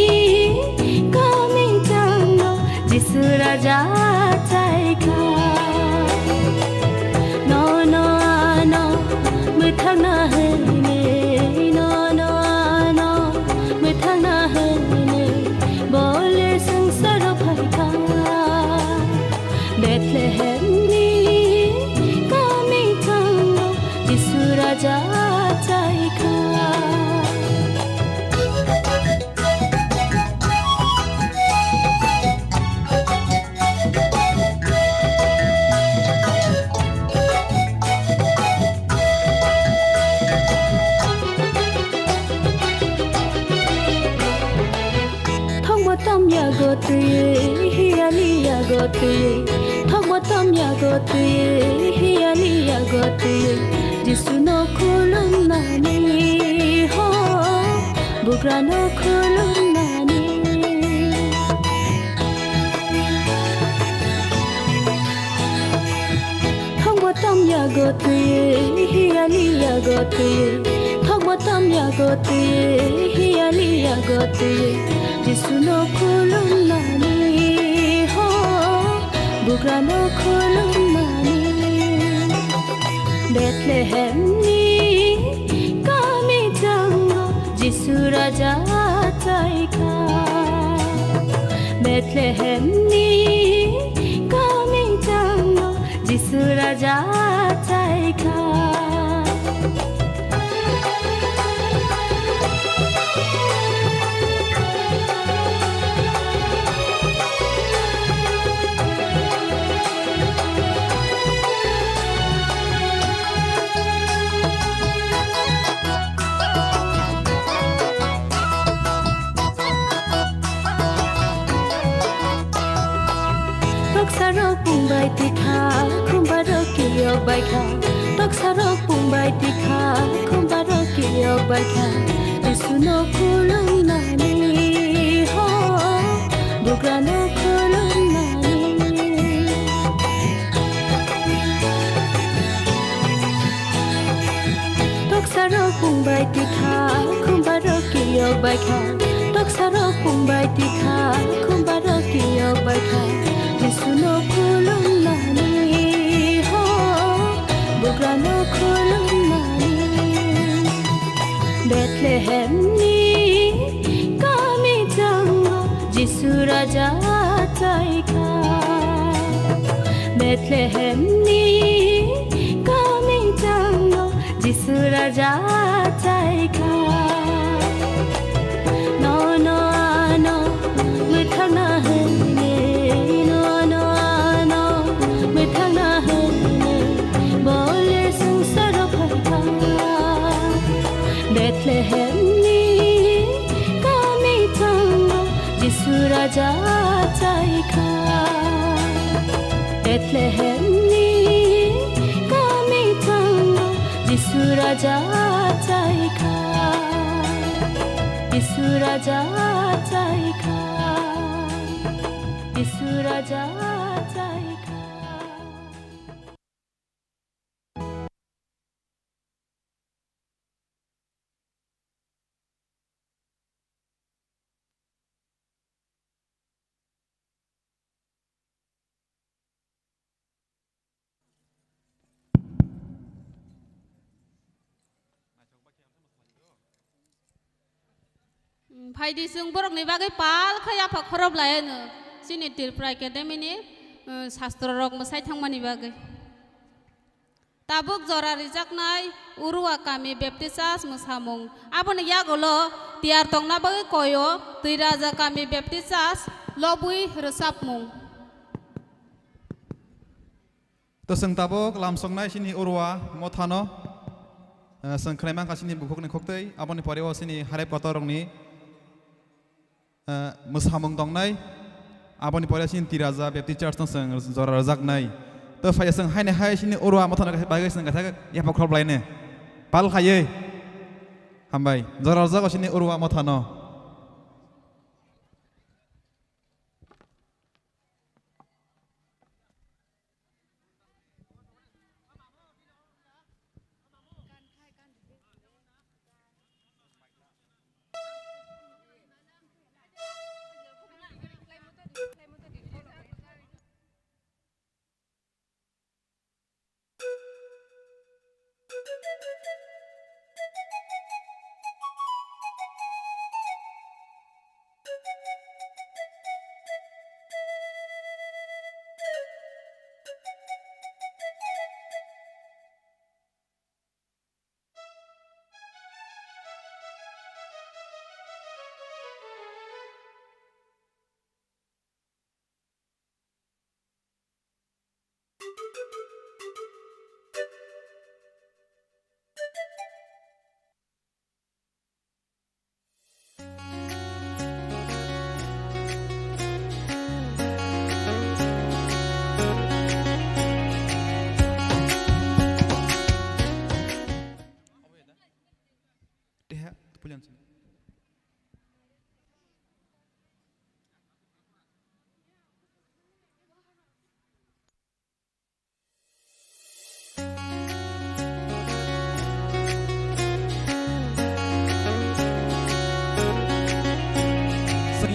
kami jango Jisu Raja chaikha. Nono ano mwthangna hwnwi, nono ano mwthangna hwnwi, bole swngcharo phaikha. Bethlehemni kami thango Jisu Raja chaikha. Thokbo tamya gotwi, hiyali ya gotwi. Thokbo tamya gotwi, hiyali ya gotwi. Jisu no khulumnani ho, bugra no khulumnani. Thokbo tamya gotwi, hiyali ya gotwi. Thokbo tamya gotwi, hiyali ya gotwi. Jisu no khulumnani ho, bugra no khulumnani. Bethlehemni kami jango Jisu Raja chaikha. Bethlehemni kami jango Jisu Raja chaikha. Toksarok pung bai tikha, khumbarok kiyok bai kha. Toksarok pung bai tikha, khumbarok kiyok bai kha. Jisu no khulumnani ho, bugra no khulumnani. Toksarok pung bai tikha, khumbarok kiyok bai kha. Toksarok pung bai tikha, khumbarok kiyok bai kha. Jisu no khulumnani ho, bugra no khulumnani. Bethlehemni kami jango Jisu Raja chaikha. Bethlehemni kami jango Jisu Raja chaikha. Nono ano mwthangna hwnwi, nono ano mwthangna hwnwi, bole swngcharo phaikha. Bethlehemni kami thango Jisu Raja chaikha. Bethlehemni kami thango Jisu Raja chaikha. Jisu Raja chaikha. Jisu Raja chaikha. Phaidi chwng borokni bagwi pal khai yapha khorop lai anw chini Tripura Academy ni, um, sastro rok mwsai thangmani bagwi. Tabuk jora rijaknai Urua Kami Baptist Church mwsamung. Aboni yagulo tiyar tongna bagwi koyo Twiraja Kami Baptist Church lobwi rwchapmung. To chwng tabuk lamsoknai chini Urua mothano, eh, chwng khwnai mankha chini bukhukni khuktwi, aboni pore o chini harep kotorrokni eh, mwsamung tongnai, aboni pore chini Twiraja Baptist Church no chwng jora rwjaknai. To phai chwng haino hai chini Urua mothano bagwi chwng kaisa yapha khorop laino. Pal khaiwi. Hambai. Jora rwjago chini Urua mothano.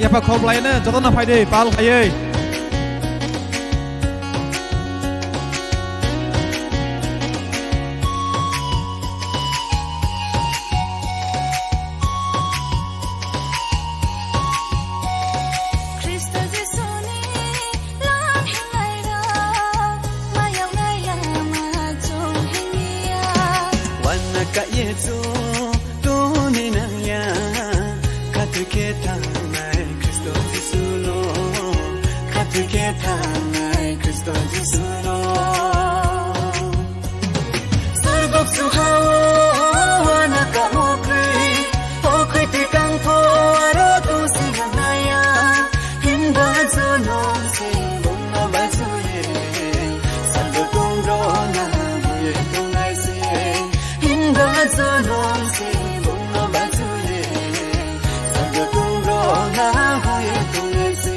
Epha khor bwlaino jotono phaidi pal khaiwi. Khristo Jisuni lam hinai rok, mayang nai lama chung hingya. Wana ka Yesu tuni nang ya, khatwi khe thangnai Khristo Jisuno, khatwi khe thangnai Khristo Jisuno. Sargok suhao wana ka mokri, okri tikang po aro tu sinanaya, himba jono se bungno bajuye, sargo tungro na huye tungai se, himba jono se bungno bajuye, sargo tungro na huye tungai se.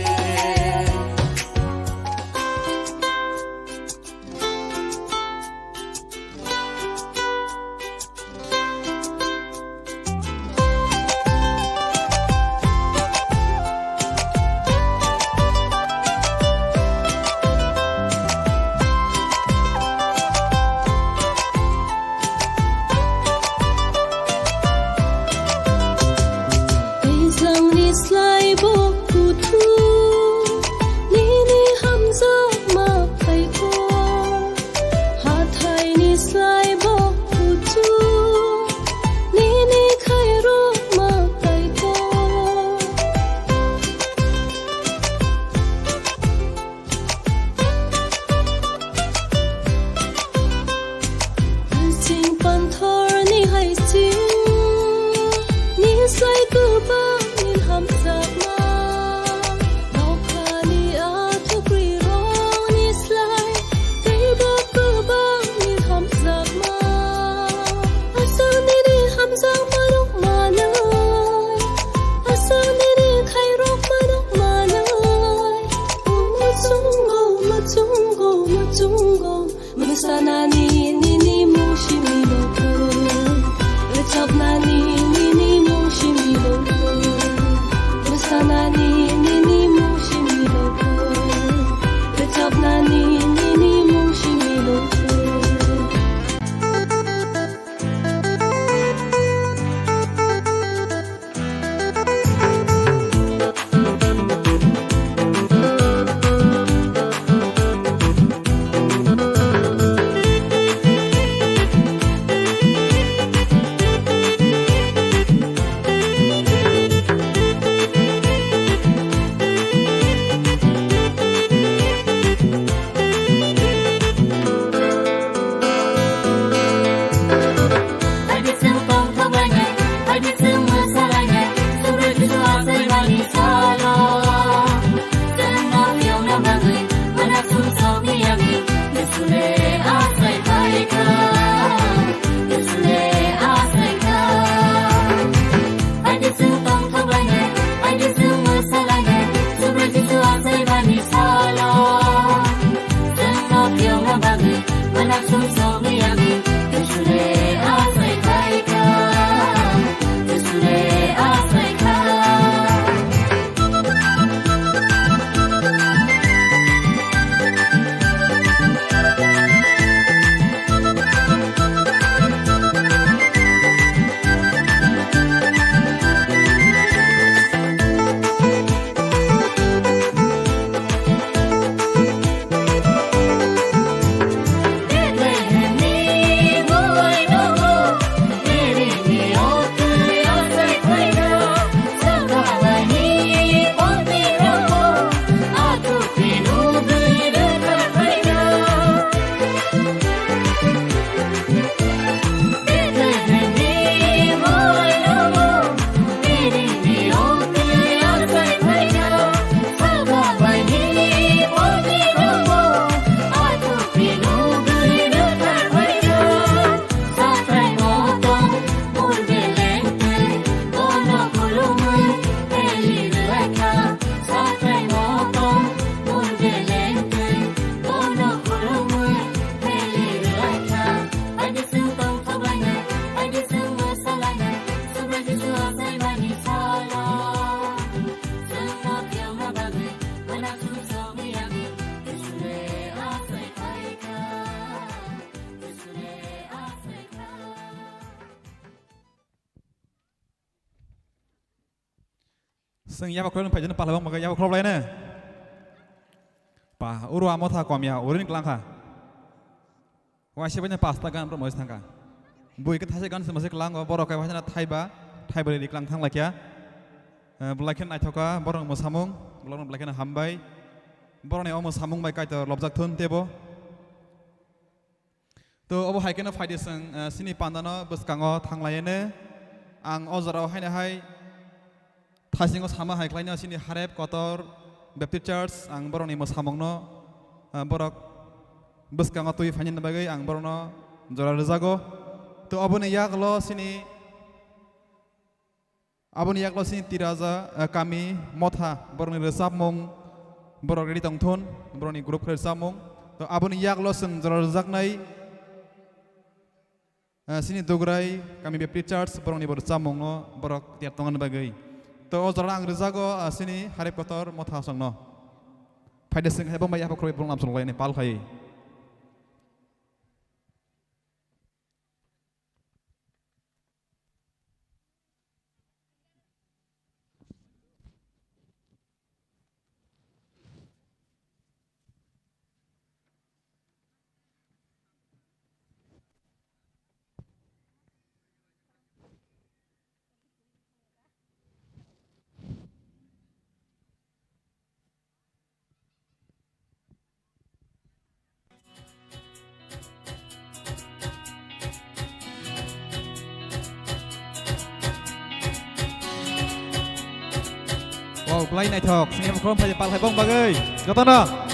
Twijlangni slai bo kuthuk, nini hamjakma phaikho. Hathaini slai bo kuthuk, nini khairokma phaikho. Sing panthorni hai sing, ni sai kwbangni hamjakma. Nokhani athukrirokni slai, teibo kwbangni hamjakma. Aswk nini hamjakmarok manwi, aswk nini khairokmarok manwi. Muchungo, muchungo, muchungo. Mwsanani nini mung simi longkhu. Rwchapnani nini mung simi longkhu. Mwsanani nini mung simi longkhu. Rwchapnani nini mung simi longkhu. Chwng yaba khoroknwi phaidi, palha bang bagwi yaba khorok lai ne. Pa, uro amo tha kom ya, urin klang kha. Waisa bai pasta gan borok mois thangkha. Bui khe thaisa gan se mosi klango, borok khe waisa thaiba, thaiba ri klang thang laikya. Eh, belai khe naithoka, borok mwsamung, borok belai khe hambai. Borokni o mwsamung bai Kaitor lobjak thun tebo. To obo hai kheno phaidi chwng, eh, chini pandano bwskango thang lai ne. Ang o jorao haino hai thaisingo sama hai khlaino chini Harep Kotor Baptist Church, ang borokni mwsamungno, eh, borok bwskango twi phainani bagwi ang borokno jora rwjago. To aboni yagulo chini Aboni yagulo chini Tiraja, eh, kami motha borokni rwchapmung borok ready tongthun, borokni group khe rwchapmung. To aboni yagulo chwng jora rwjaknai, eh, chini Dugrai kami Baptist Church borokni bo rwchapmungno borok tiyar tongna bagwi. To o jora ang rwjago, ah, chini Harep Kotor motha songno. Phaidi chwng hai bo mai yapha khoroi borok nam chwng laini pal khai. Wow, belai naithok. Sini khulum phai pal khai bong bagwi. Jotono.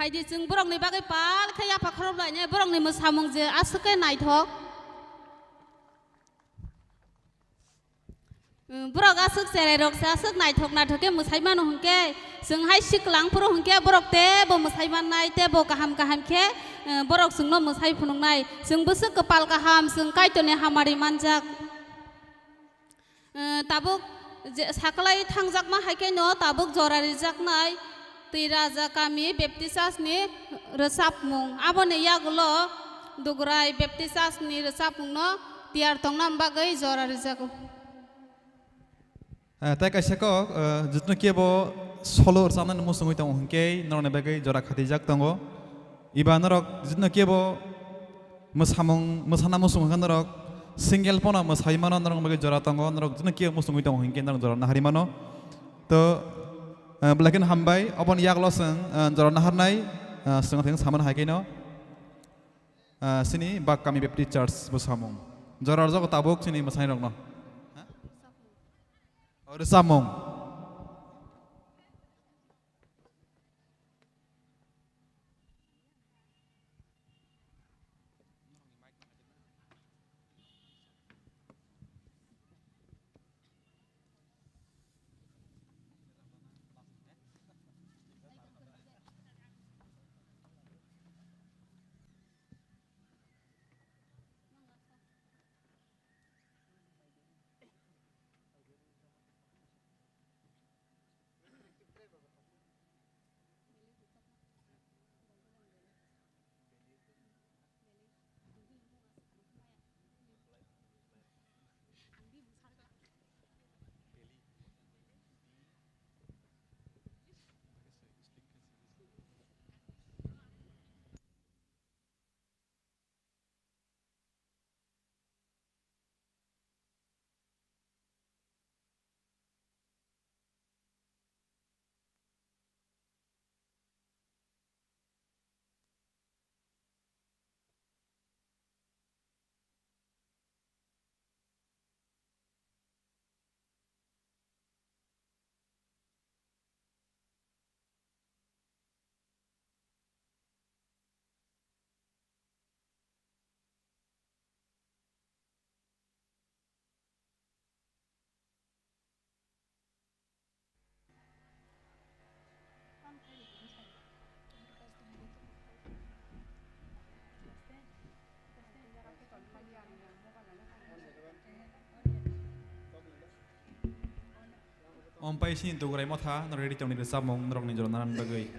Aidi chwng borokni bagwi pal khe yapha khorop lainai, borokni mwsamung je aswk khe naithok. Borok aswk cherai rok se aswk naithok naithok khe mwsai mano hwnkhe, chwng hai siklang phuru hwnkhe borok teibo mwsai mannai, teibo kaham kaham khe, eh, borok chwngno mwsai phunuknai. Chwng bwswk kwpal kaham, chwng Kaitorni hamari manjak. Eh, tabuk je saklai thangjakma hai khe no tabuk jora rijaknai. Twi Raja Kami Baptist Church ni rwchapmung. Aboni yagulo Dugrai Baptist Church ni rwchapmung no tiyar tongna bagwi jora rijago. Eh, tei kaisa kok, eh, jotono kebo solo rwchapnani muchungwi tongo hwnkhe norokni bagwi jora khatijak tongo. Eba norok jotono kebo mwsamung, mwsana muchung hwnkhe norok single phano mwsai mano, norok bagwi jora tongo, norok jotono kebo muchungwi tongo hwnkhe norok jora nahari mano. To, eh, belai kheno hambai, oboni yagulo chwng, eh, jora naharnai, eh, chwng thang samani hai kheno, eh, chini Bak Kami Baptist Church bwsamung. Jora rwjago tabuk chini mwsai rokno. O rwchapmung. Ompai sini Dugrai Motha, no ready tongni rwchapmung norokni jora narani bagwi.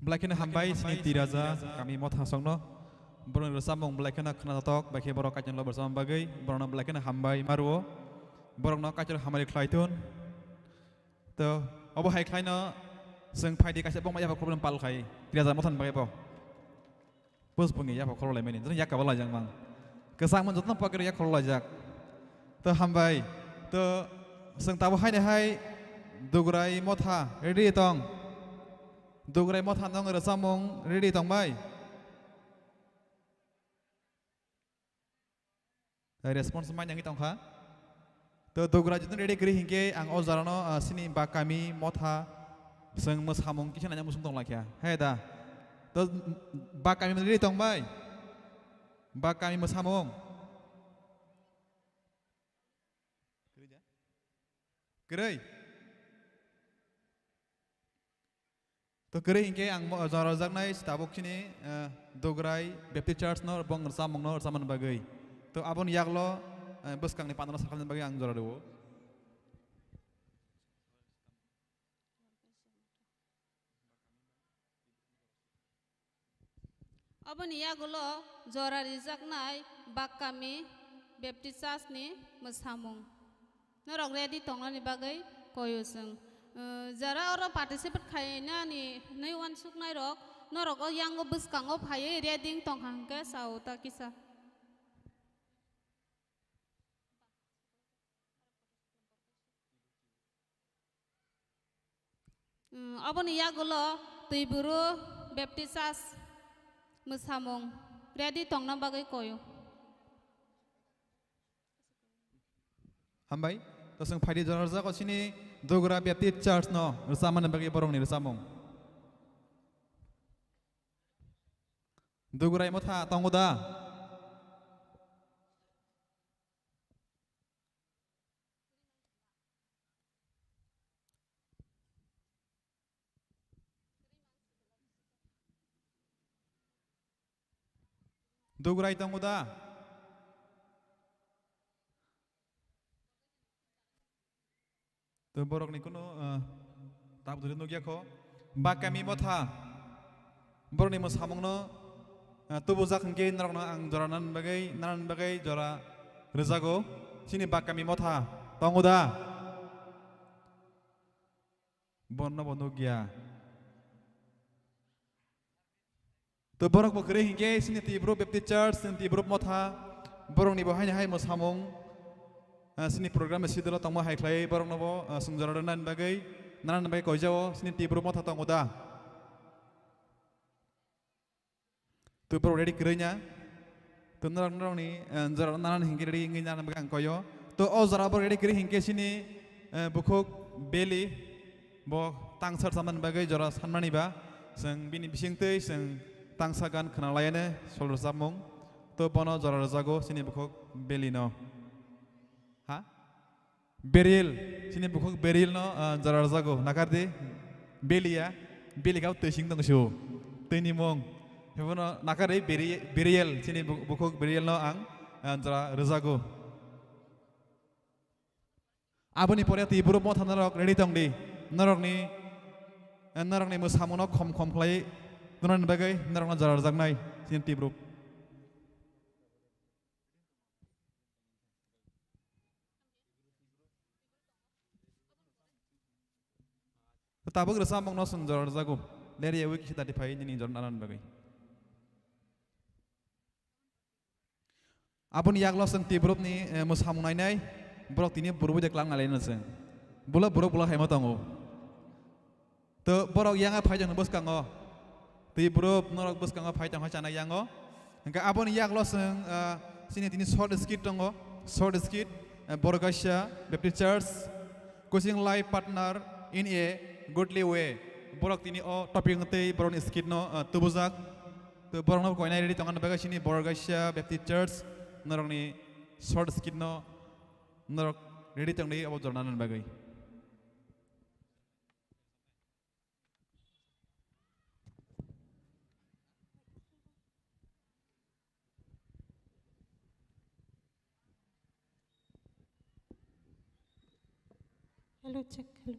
Belai kheno hambai sini Tiraja kami motha songno. Borokni rwchapmung belai kheno khnatok, bai khe borok kaitor lobar rwchapmung bagwi borokno belai kheno hambai ma rwo. Borokno kaitor hamari khlai thun. To obo hai khlaino chwng phaidi kaisa bokma yapha khoroknwi pal khai Tiraja mothani bagwi bo. Puspungni yapha khorok laimani, jani yakaba laijak mang. Kwchangma jotono pocket yak khorok laijak. To hambai. To chwng tabuk haini hai Dugrai motha ready tong. Dugrai motha nong rwchapmung ready tong bai? Response mai nangwi tongkha. To Dugrai jotono ready kwrwi hinkhe ang o jorano, ah, sini bak kami motha chwng mwsamung kisa naina muchung tong laikha. He da. To bak kami ready tong bai? Bak kami mwsamung. Kwrwi? To kwrwi hinkhe ang mo-, jora rwjaknai tabuk chini, eh, Dugrai Baptist Church no bong rwchapmung no rwchapmani bagwi. To aboni yaklo, eh, bwskangni pandano sakhalni bagwi ang jora rwo. Aboni yagulo jora rijaknai bak kami Baptist Church ni mwsamung. Norok ready tongnani bagwi koyo chwng. Uh, jara oro participate khainani nai wansuknai rok, norok o yango bwskango phaiwi ready tongkha hwnkhe sao ta kisa. Mm, oboni yagulo Twiburu Baptist Church mwsamung ready tongna bagwi koyo. Hambai, to chwng phaidi jora rwjago chini Dugrai Baptist Church no rwchapmani bagwi borokni rwchapmung. Dugrai motha tongo da? Dugrai tongo da? To borokni kunu, ah, tabuk duri nukya kho. Bak kami motha. Borokni mwsamungno, ah, tubujak hwnkhe norokno ang jora nan bagwi, nan bagwi jora rwjago. Chini bak kami motha tongo da? Bono bo nukya. To borok bo kwrwi hinkhe chini Tibro Baptist Church, chini Tibro motha, borokni bo haino hai mwsamung, ah, chini program schedule o tongma hai khlai borokno bo, ah, swngjora rwna bagwi, nana bagwi koijao chini Tibro motha tongo da? To borok ready kwrwi nya. To norok, norokni, eh, jora nana hinkhe ready wngwi nana bagwi ang koyo. To o jora bo ready kwrwi hinkhe chini, eh, bukhuk Beli bo tangsa rwchapnani bagwi jora sanmani ba. Chwng bini bisingtwi chwng tangsa gan khwna laiya ne sol rwchapmung. To bono jora rwjago chini bukhuk Beli no. Ha? Berial, chini bukhuk Berial no, ah, jora rwjago. Nakardi, Beliya, Beli kau twising tong sio. Twini mung. Hebono nakardi Beri-, Berial, chini bu-, bukhuk Berial no ang, ah, jora rwjago. Aboni pore Tibro motha norok ready tong di. Norokni, eh, norokni mwsamungno khom khom khlai tonani bagwi norokno jora rwjaknai chini Tibro. Tabuk rwchapmungno chwng jora rwjago. Leri ewi kisa dati phai nini jora nanani bagwi. Aboni yaklo chwng Tibrupni, eh, mwsamung nainai, borok tini burubui de klang nalaino chwng. Bula buruk bula haima tongo. To borok yanga phai tongno bwskango. Twi borok norok bwskango phai tongkha chana yango. Hingke aboni yaklo chwng, ah, chini tini short skit tongo. Short skit, eh, Borgasia Baptist Church, Coaching Life Partner in a Godly Way. Borok tini o topic wngtwi borokni skit no, ah, tubujak. To borokno koinai ready tongna bagwi chini Borgasia Baptist Church norokni short skit no norok ready tongdi abo jornani bagwi. Hello, check, hello.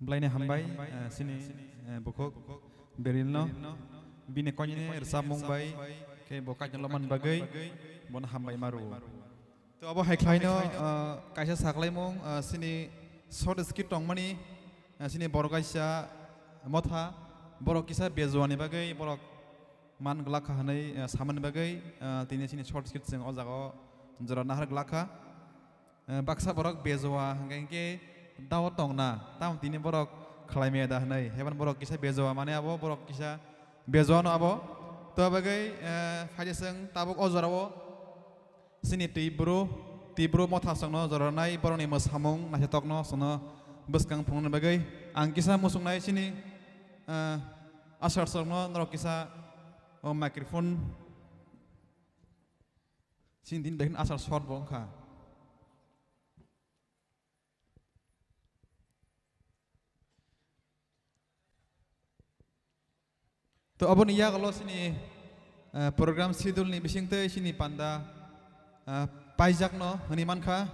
Belai ni hambai, eh, chini, eh, bukhuk Berilno. Bini koinani rwchapmung bai khe bo kaitor lobmani bagwi bono hambai ma rwo. To abo hai khlaino, eh, kaisa saklaimung, eh, chini short skit tongmani, eh, chini borok kaisa motha, borok kisa bejuani bagwi borok man glak kha hwnwi, eh, samani bagwi, eh, tini chini short skit chwng o jaga o jora nahar glak kha. Eh, baksa borok bejuwa hwnkhe, hwnkhe dao tongna, tamo tini borok khlai maya da hwnwi, heban borok kisa bejuwa, mane abo borok kisa bejuwano abo. To bagwi, eh, phaidi chwng tabuk o jora o chini twi bru, twi bru motha chwngno jora rwnai, borokni mwsamung naithokno chwngno bwskang phunukna bagwi ang kisa muchungnai chini, eh, asar chwngno norok kisa o microphone. Chini din bai asar short bo wngkha. To aboni yagulo chini, eh, program schedule ni bisingtwi chini panda, eh, paijakno hwnwi mankha.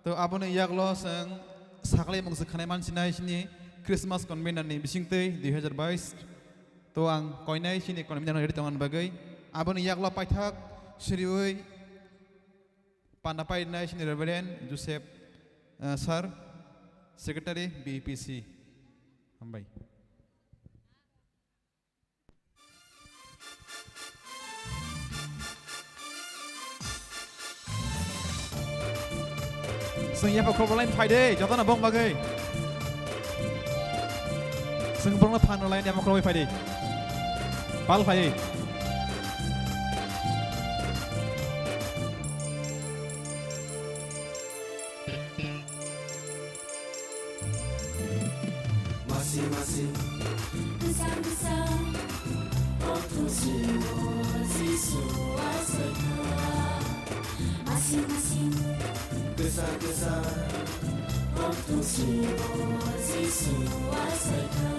To aboni yagulo chwng saklai mungsa khanai mansinai chini Christmas convener ni bisingtwi dui hazar bais. To ang koinai chini convener no ready tongna bagwi aboni yagulo paithak siriwi panda painai chini Reverend Joseph, eh, Sir, Secretary B P C. Hambai. Chwng yapha khorbo line phai de, jotono bong bagwi. Chwng borokno phan rw line yapha khorbo phai de. Pal phai. Masi masi. Kwchang kwchang. Othosio Jisu achaikha. Masi masi. Kwchang kwchang. Othosio Jisu achaikha.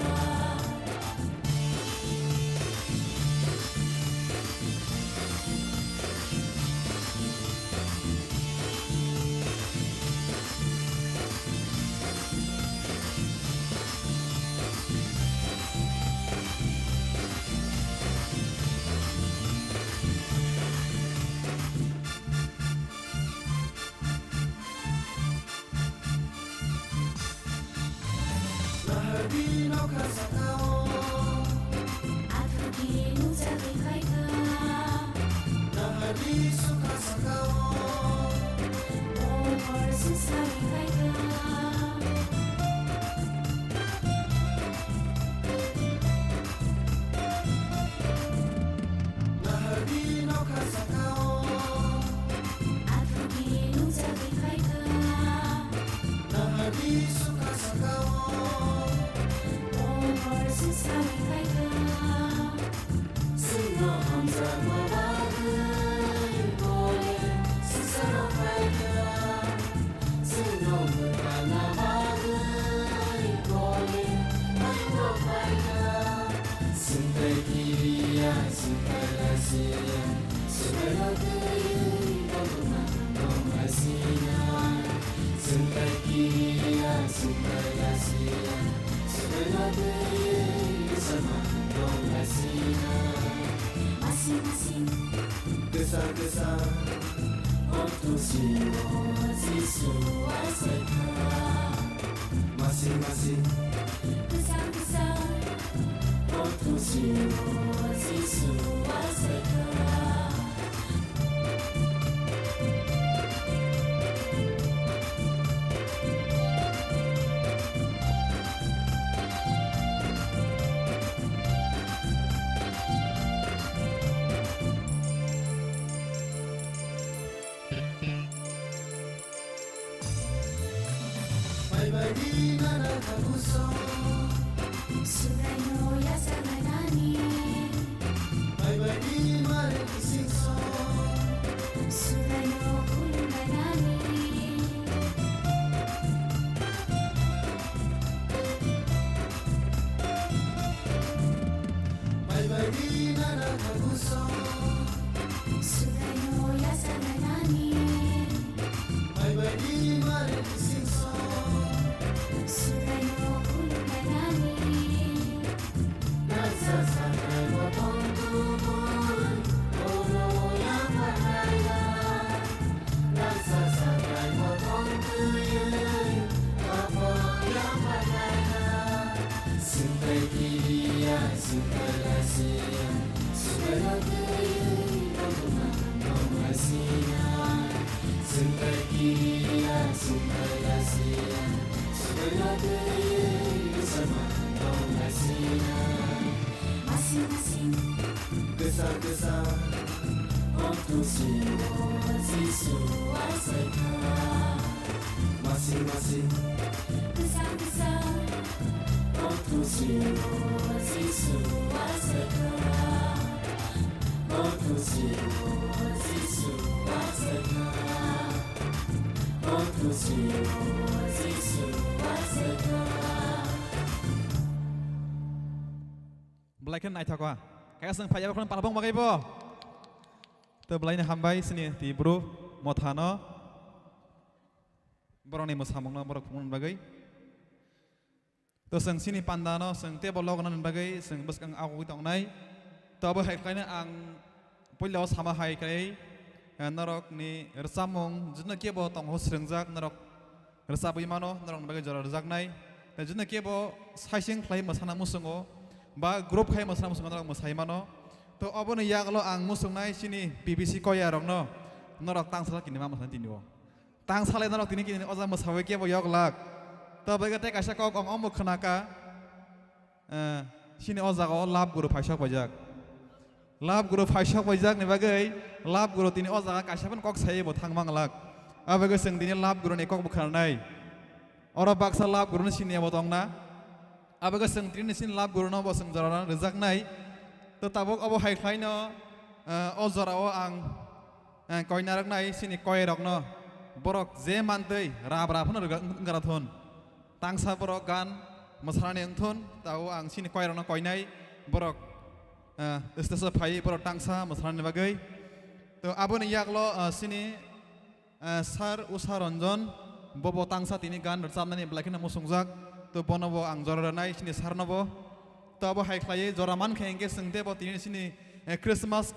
Nahardi nokha sakao. Athuki nukjagwi khaikha. Nahardi sukha sakao. Bohor sungsari khaikha. Nahardi nokha sakao. Athuki nukjagwi khaikha. Nahardi sukha sakao. Bohor sungsari khaikha. Chwngno hamjakma bagwi bole swngcharo phaikha. Chwngno mwthangna bagwi bole maino phaikha. Chwngtai kiriya, chwngtai lasiya, swbaino twiwi tongma tongma sinai. Chwngtai kiriya, chwngtai lasiya, swbaino twiwi tongma tongma sinai. Masing masing. Kwchar kwchar. Othosio Jisu achaikha. Masing masing. Kwchar kwchar. Othosio Jisu achaikha. Baibaidi nana thabuso. Subraino yachakna nani. Baibaidi mare kisingso. Subraino khulumna nani. Baibaidi nana thabuso. Subraino yachakna nani. Baibaidi mare kisingso. Subraino khulumna Belai khe naithok kha. Kaya chwng phai ya, khorang palbong bagwi bo. To belai no hambai chini twi bru mothano. Borokni mwsamungno borok phunukna bagwi. To chwng chini pandano chwng teibo logo nani bagwi chwng bwskang agogwi tongnai. To abo hai khlaino ang puila o sama hai khlai, eh, norokni rwchapmung jwno kebo tongo swrwngjak norok rwchapwi mano, norokni bagwi jora rwjaknai. Tei jwno kebo saising khlai mwsana muchungo ba group khai mwsana muchungo norok mwsai mano. To oboni yagulo ang muchungnai chini P B C koya rokno norok tangsa kini ma mwsana tini o. Tang salai norok tini kini oja mwsawi kebo yok lak. To bai tei kaisa kok ong omo khna ka. Eh, chini o jaga o lab guru phaisok paijak. Lab guru phaisok paijak ni bagwi lab guru tini o jaga kaisa phano kok sai bo thang mang lak. Abagwi chwng tini lab guru ni kok bo khna nai. Oro baksa lab guru ni sini abo tong na. Abagwi chwng tini sini lab guru no bo chwng jora rwjak nai. To tabuk obo hai khlai no, eh, o jora o ang Eh, koina rok nai chini koi rok no borok je mantwi rab rab phano rwgwk wngkha thun. Tangsa borok gan mwsarani wngthun, tao ang chini koi rok no koinai borok, eh, stage o phai borok tangsa mwsarani bagwi. To aboni yaklo, eh, chini, eh, sir Usha Ranjan bobo tangsa tini gan rwchapnani belai kheno muchungjak. To bono bo ang jora rwnai chini sir no bo. To abo hai khlaiwi jora mankhe hinkhe chwng teibo tini chini, eh, Christmas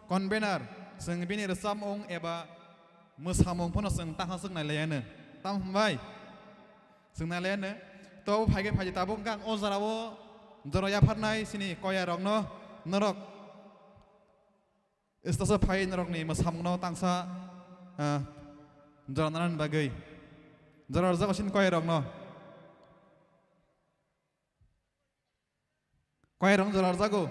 convener chwng bini rwchapmung eba mwsamung phano chwng tangsa chwng nailaiyano. Tamo hwnbai? Chwng nailaiyano. To abo phaikhe phaidi tabuk hwnkhe ang o jorao jora yapharnai chini koya rokno norok stage o phai norokni mwsamungno tangsa, ah, jora nanani bagwi. Jora rwjago chini koya rokno. Koirok jora rwjago.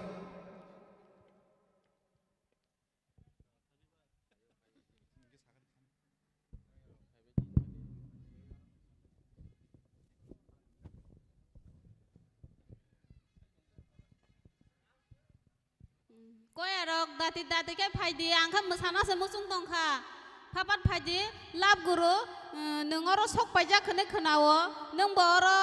Koyarok dati dati khe phaidi, ang khe mwsana se muchung tongkha. Phapat phaidi, lab guru, eh, nwng oro sok paijak hwnwi khwnao, nwng bo oro,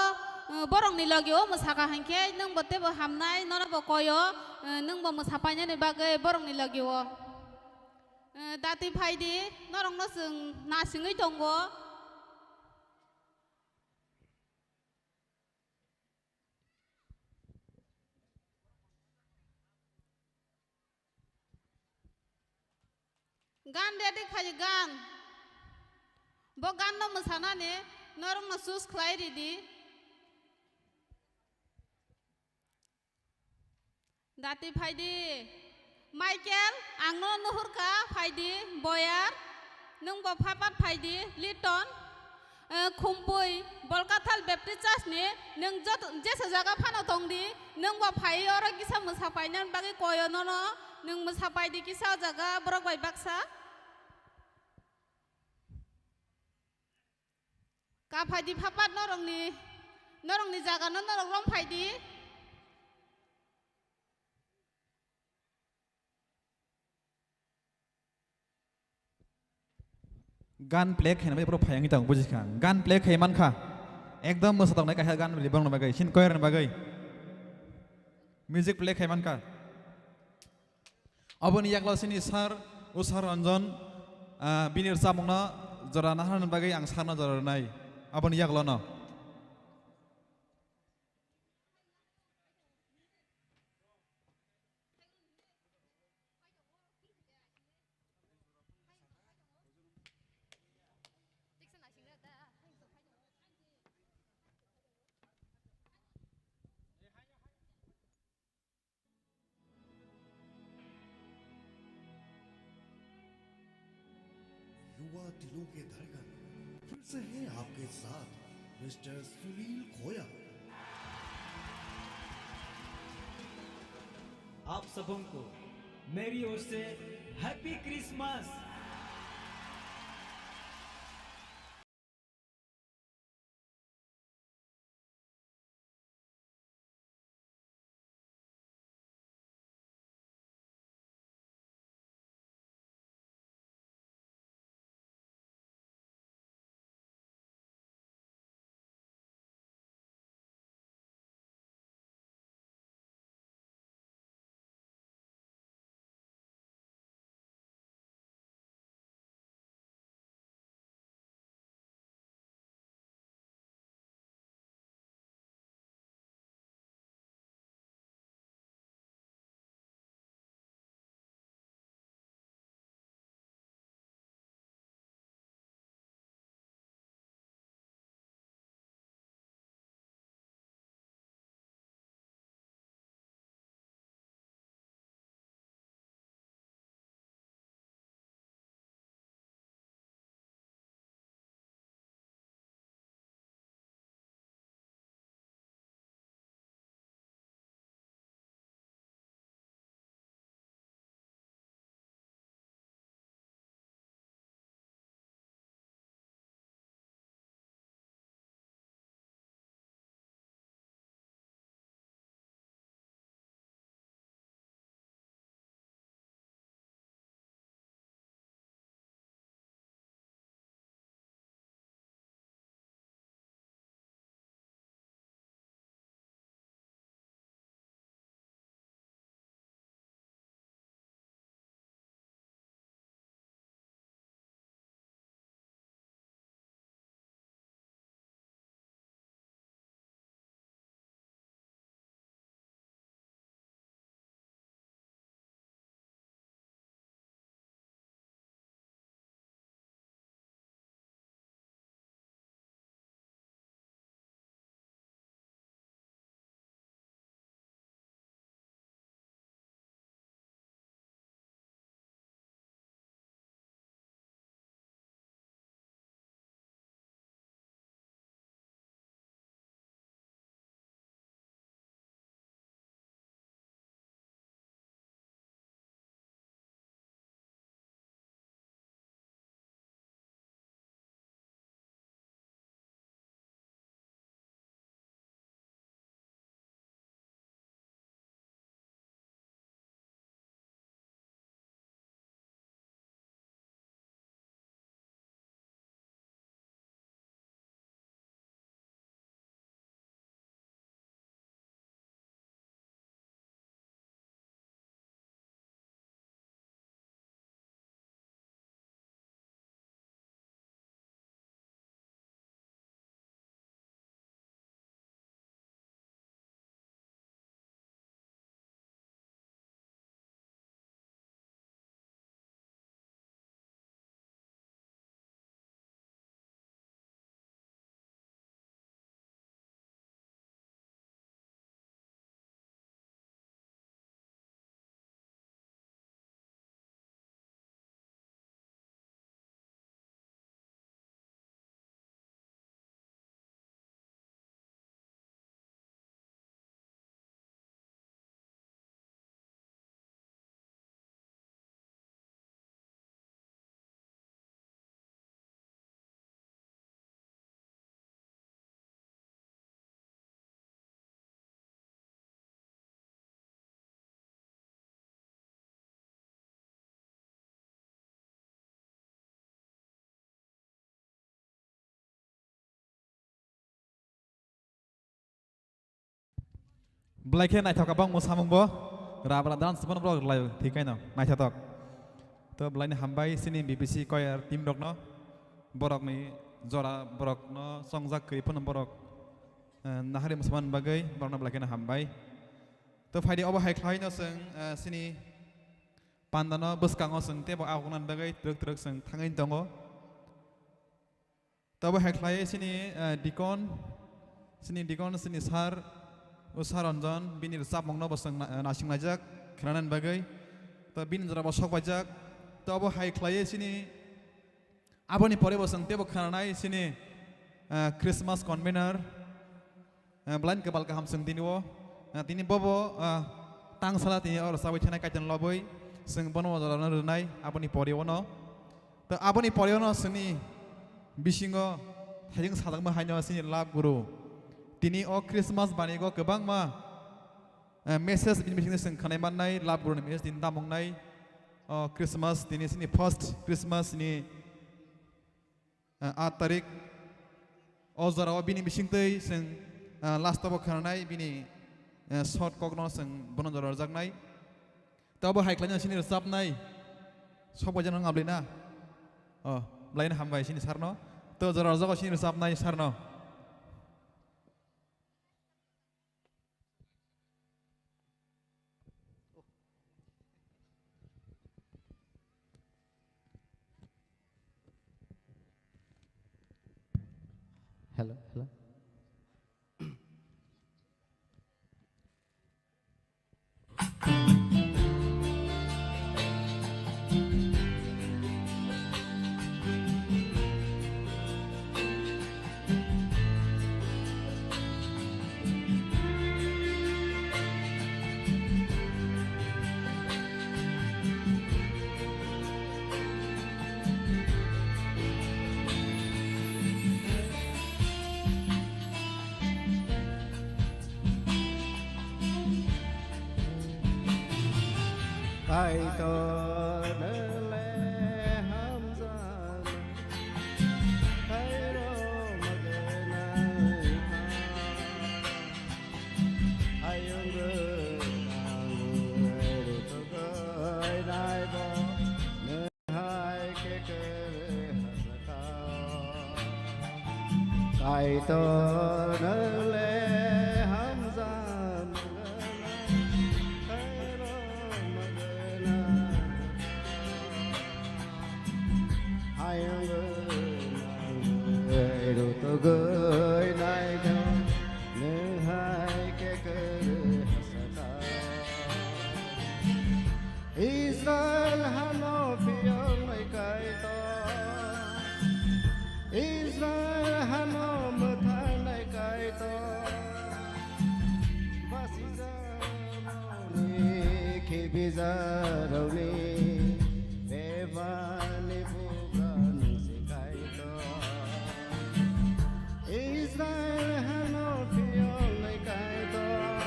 eh, borokni logi o mwsakha hinkhe nwng bo teibo hamnai, nono bo koio, eh, nwng bo mwsa painani bagwi borokni logi o. Eh, dati phaidi, norokno chwng nasingwi tongo. Gan ready khai gan. Bo gan no mwsanani norok no choose khlai ridi. Dati phaidi. Michael, ang no nuhur kha, phaidi, boyar, nwng bo phapat phaidi, Liton, eh, Khumpui, Bolkathal Baptist Church ni, nwng joto, jesa jaga phano tongdi, nwng bo phai oro kisa mwsa paina bagwi koyo nono, nwng mwsa paidi kisa jaga borok bai baksa. Ka phaidi phapat norokni, norokni jaga no norok rom phaidi. Gan play khaina bai borok phai wngwi tongo, buji kha. Gan play khai man kha. Ekdom mwsa tongnai kaisa gan rwdi borokno bagwi. Chini choir ni bagwi. Music play khai man kha. Aboni yaklo chini sir, Usha Ranjan, ah, bini rwchapmungno jora naharnani bagwi ang sir no jora rwnai. Aboni yaklo no. युवा दिलों के धड़कन। हैं आपके साथ मिस्टर सुनील खोया। आप सबों को मेरी ओर से happy Christmas. Belai khe naithok abang mo samung bo. Rabra dance bono borok lai thik kaino naithotok. To belai ni hambai sini B B C choir team rokno, borokni jora borokno chongjak kri phano borok, eh, nahari musaman bagwi borokno belai kheno hambai. To phaidi obo hai khlai no chwng, eh, sini pandano bwskango chwng teibo agukna bagwi twrwk twrwk chwng thangwi tongo. Tabo hai khlai sini, eh, deacon, sini deacon, sini sir, Usha Ranjan, bini rwchapmungno bo chwng na-, eh, naising laijak, khnanani bagwi. To bini jora bo sok paijak. Tabo hai khlai sini Aboni pore bo chwng teibo khnanai chini, ah, Christmas convener, ah, Blind Kwbal Kaham chwng tini o, ah, tini bobo, ah, tangsala tini oro chabai thanai kaitor lobwi chwng bono o jorano rwnai aboni pore ono. To aboni pore ono chwngni bisingo thaijwng sajakma haino chini lab guru. Tini o Christmas banigo kwbangma, ah, message bini bisingtwi chwng khwnai mannai, lab guruni message tini tamung nai. O Christmas tini chini first Christmas ni, ah, aat tarik. O jorao bini bisingtwi chwng, ah, last o bo khwnanai bini, ah, short kokno chwng bono jora rwjaknai. To bo hai khlaino chini rwchapnai. Sok bai jano ngablina. O, blaino hambai chini sarno. To jora rwjago chini rwchapnai sarno. Hello, hello. Kaitor nwng le hamjakma khairokma gwnang kha. Hayung gwnang rutugwi naibo nwng hai khe kwrwi hasakha. Kaitor nwng le hamjakma gwnang, khairokma gwnang. Hayung gwnang rutugwi naikha, nwng hai khe kwrwi hasakha. Israel hano phiyoknai Kaitor, Israel hano mwthangnai Kaitor, basijakni khibijakrokni bebani bugra nwng se Kaitor. Israel hano phiyoknai Kaitor,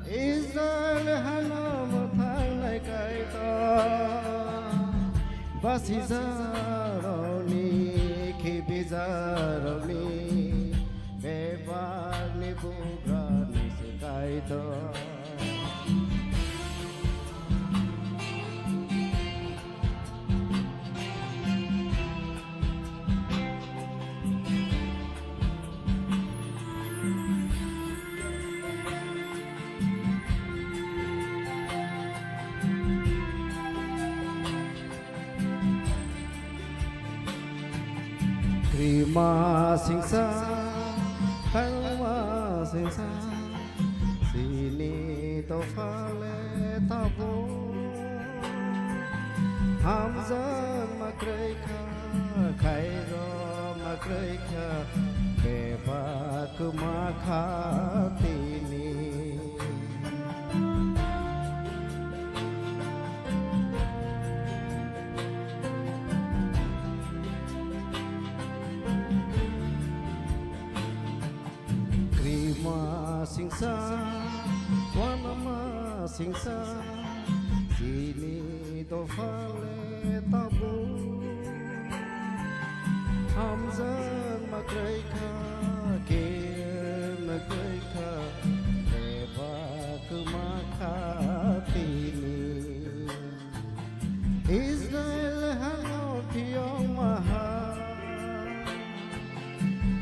Israel hano mwthangnai Kaitor, basijakrokni, khibijakrokni bebakni bugra nwng se Kaitor. Krima singsa, kangma singsa, chini dophale tabuk. Hamjakma kwrwi kha, khairokma kwrwi kha, bebak kwma kha tini. Krima singsa, wanama singsa, chini dophale tabuk. Hamjakma kwrwi kha, khairokma kwrwi kha, bebak kwma kha tini. Israel hano phiyokma ha,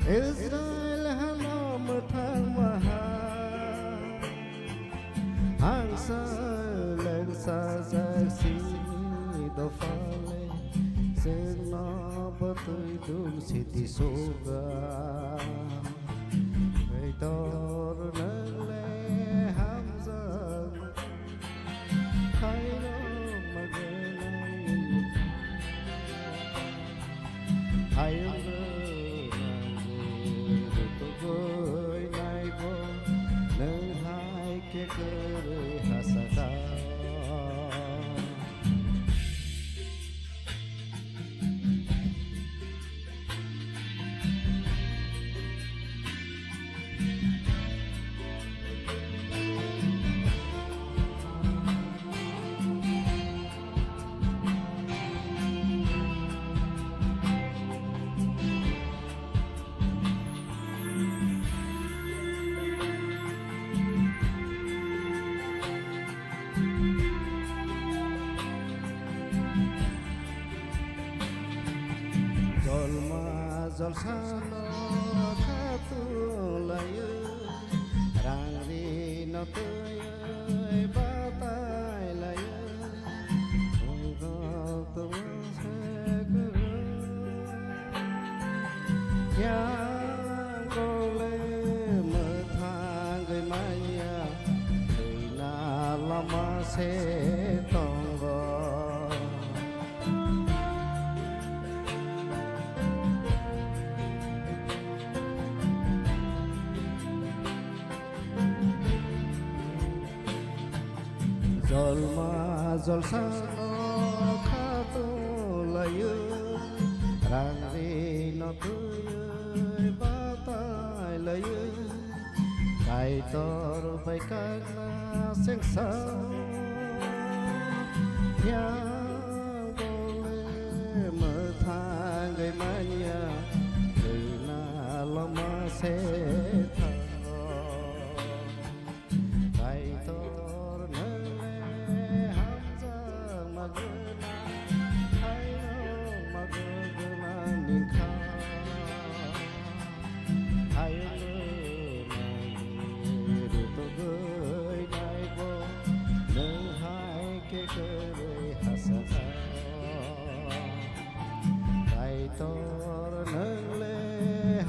Israel hano mwthangma ha. Ang seleng sajak sini dophale, chwngno bwtwi dum siti suga. Kaitor nwng le hamjak. Ayung rwngwi rutugwi naibo, nwng hai khe kwrwi hasaka. Jolma jolsano khatung laio, rang rino twiwi batai laio, wngkok tongma se kwrwi. Yang kole mwthangwi manya, thwina lama se tongo. Jolma jolsano khatung laio, rang rino twiwi batai laio, Kaitor bai kakna sengsa. Yang bole mwthangwi manya, thwina lama se thango. Kaitor nwng le hamjakma gwnang, khairokma gwnang ni kha. Hayung rwmani rutugwi naibo, nwng hai khe kwrwi hasakha. Kaitor nwng le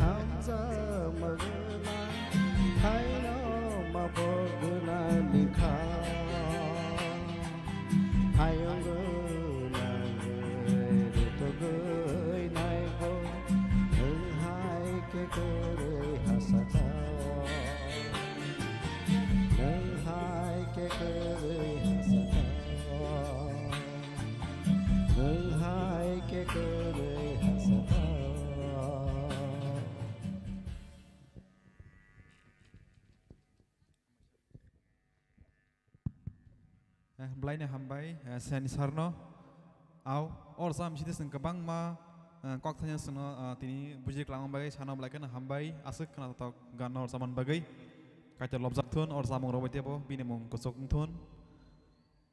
hamjakma gwnang, haino ma bo gwnang ni kha. Hayung gwnang rutugwi naibo, nwng hai khe kwrwi hasakha. Nwng hai khe kwrwi hasakha. Nwng hai khe kwrwi hasakha. Eh, belai no hambai, eh, Sani sir no. Au, o rwchapmung side chwng kwbangma, eh, kok thani chwngno, eh, tini buji kwlangma bagwi sano belai kheno hambai, aswk khwnathok gan no rwchapmani bagwi. Kaitor lobjak thun, o rwchapmung rok bai teibo bini mung kwchwk wng thun.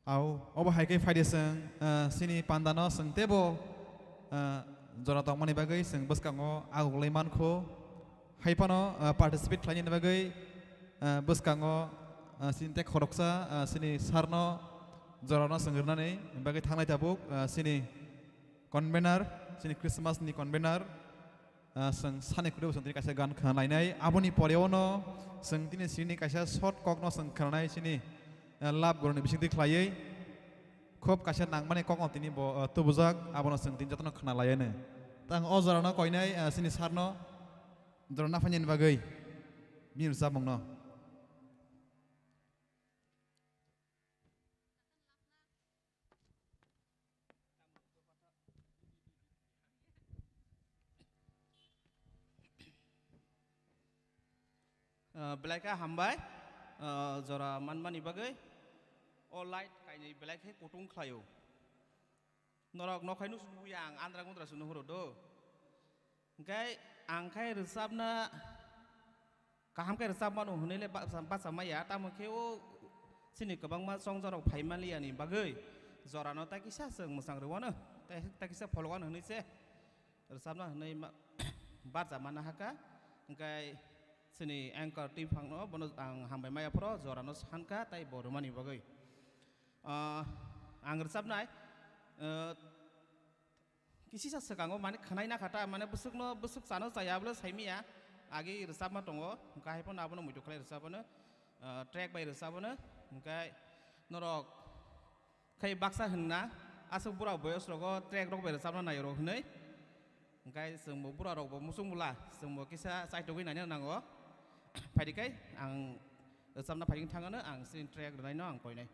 Au, obo hai khe phaidi chwng, ah, chini panda no chwng teibo, ah, jora tongmani bagwi chwng bwskango aguglwi mankho. Hai phano, ah, participate khlainani bagwi, ah, bwskango, ah, chini tei khoroksa, ah, chini sir no jora no chwng rwnani bagwi thanglai tabuk, ah, chini convener, chini Christmas ni convener. Ah, chwng sani kwrwi bo chwng tini kaisa gan khna lainai. Aboni pore o no chwng tini chini kaisa short kok no chwng khna nai chini, ah, love goroni bisingtwi khlaiwi. Khub kaisa nangmani kok no tini bo, ah, tubujak, abono chwng tini jotono khna laianw. Tang o jora no koinai, ah, chini sir no jora naphainani bagwi bini rwchapmung no. Ah, belai khe hambai, ah, jora manmani bagwi. O light kainwi belai khe kutung khlaio. Norok nokhai nusu nuya ang andra gundra se nuhuro do. Hwnkhe ang khai rwchapna kaham khe rwchap mano hwnwi le ba-, bacha maya, tamo khe o chini kwbangma chongjak rok phai man liya ni bagwi jorano tai kisa chwng mwchang rwano, tai, tai kisa phologan hwnwi se rwchapna hwnwi ma-, barja mana hakha. Hwnkhe chini anchor twi phangno bono ang hambai maya phoro jorano sankha tai bo rwmani bagwi. Ah, ang rwchapnai, ah, Kisisa swkango mane khwnai na kha ta, mane bwswkno, bwswk chano chaya bwle saimiya, agi rwchapma tongo, hwnkhe hai phano abono muitu khlai rwchapano, ah, track bai rwchapano, hwnkhe norok khai baksa hwnna, aswk bura boyos rogo track rok bai rwchapna nai rok hwnwi. Hwnkhe chwngbo bura rokbo muchung bwla, chwngbo kisa chaitugwi naina nango. Phaidi khai ang rwchapna phaidi thangano, ang chini track rwnaino ang koinai.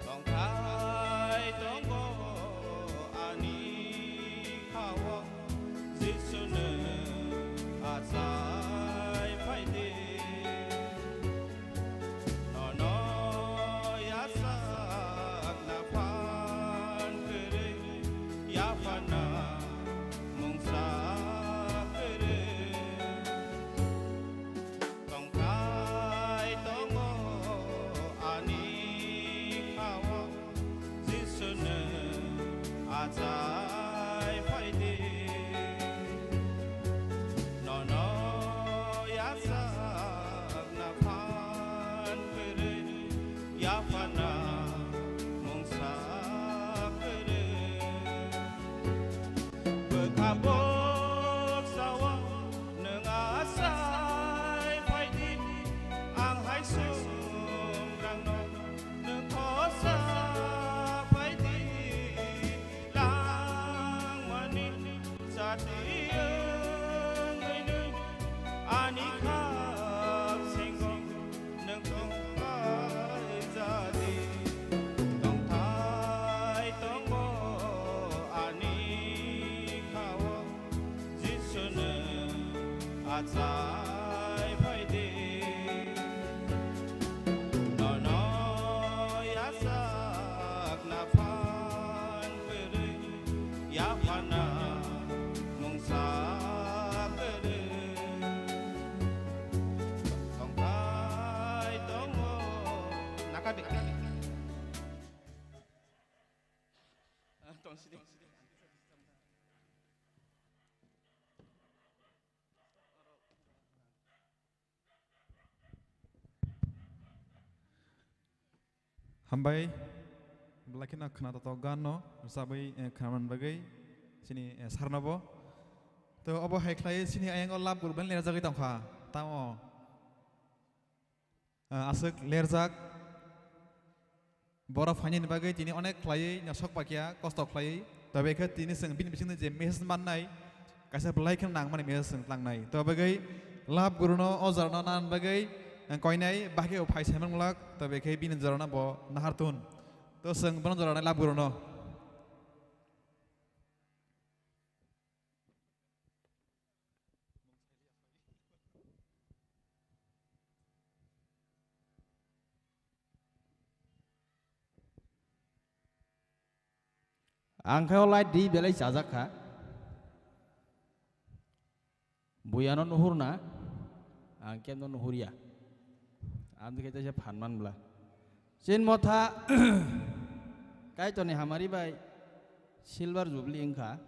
Tongthai tongo ani khao, Jisu nwng achai phaidi. Nono yachakna phan kwrwi, yaphana mungsa kwrwi. Tongthai tongo ani khao, Jisu nwng achai phaidi. Nono yachakna phan kwrwi, yaphana mungsa kwrwi. Bwkha bwksa o nwng achai phaidi, ang hai sumrangno nwng khosa phaidi. Langmani chati wngwi nwng ani khak singo nwng tongphai jadi. Tongthai tongo ani khao, Jisu nwng achai phaidi. Nono yachakna phan kwrwi, yaphana mungsa kwrwi. Tongthai tongo. Naka bikti. Ah, tong sini. Hambai, belai kheno khna totok gan no rwchabwi, eh, khna man bagwi chini, eh, sir no bo. To obo hai khlai chini ayang o lab group ni lerjagwi tongkha. Tamo, eh, aswk lerjak. Borok phainani bagwi tini onek khlaiwi, nyosok pakya, kosto khlaiwi. Tobe khe tini chwng bini bisingtwi je message mannai, kaisa belai kheno nangmani message chwng tlangnai. Tobe bagwi lab guru no o jora no nan bagwi, eh, koinai, bahai khe bo phai saimanglak, tobe khe bini jora no bo nahar tun. To chwng bono jora nai lab guru no. Ang khe o light di belai chajak kha. Buya no nuhur na, ang kebo no nuhur ya. Ang khe teisa phan man bwla. Chini motha Kaitorni hamari bai silver jubilee wngkha.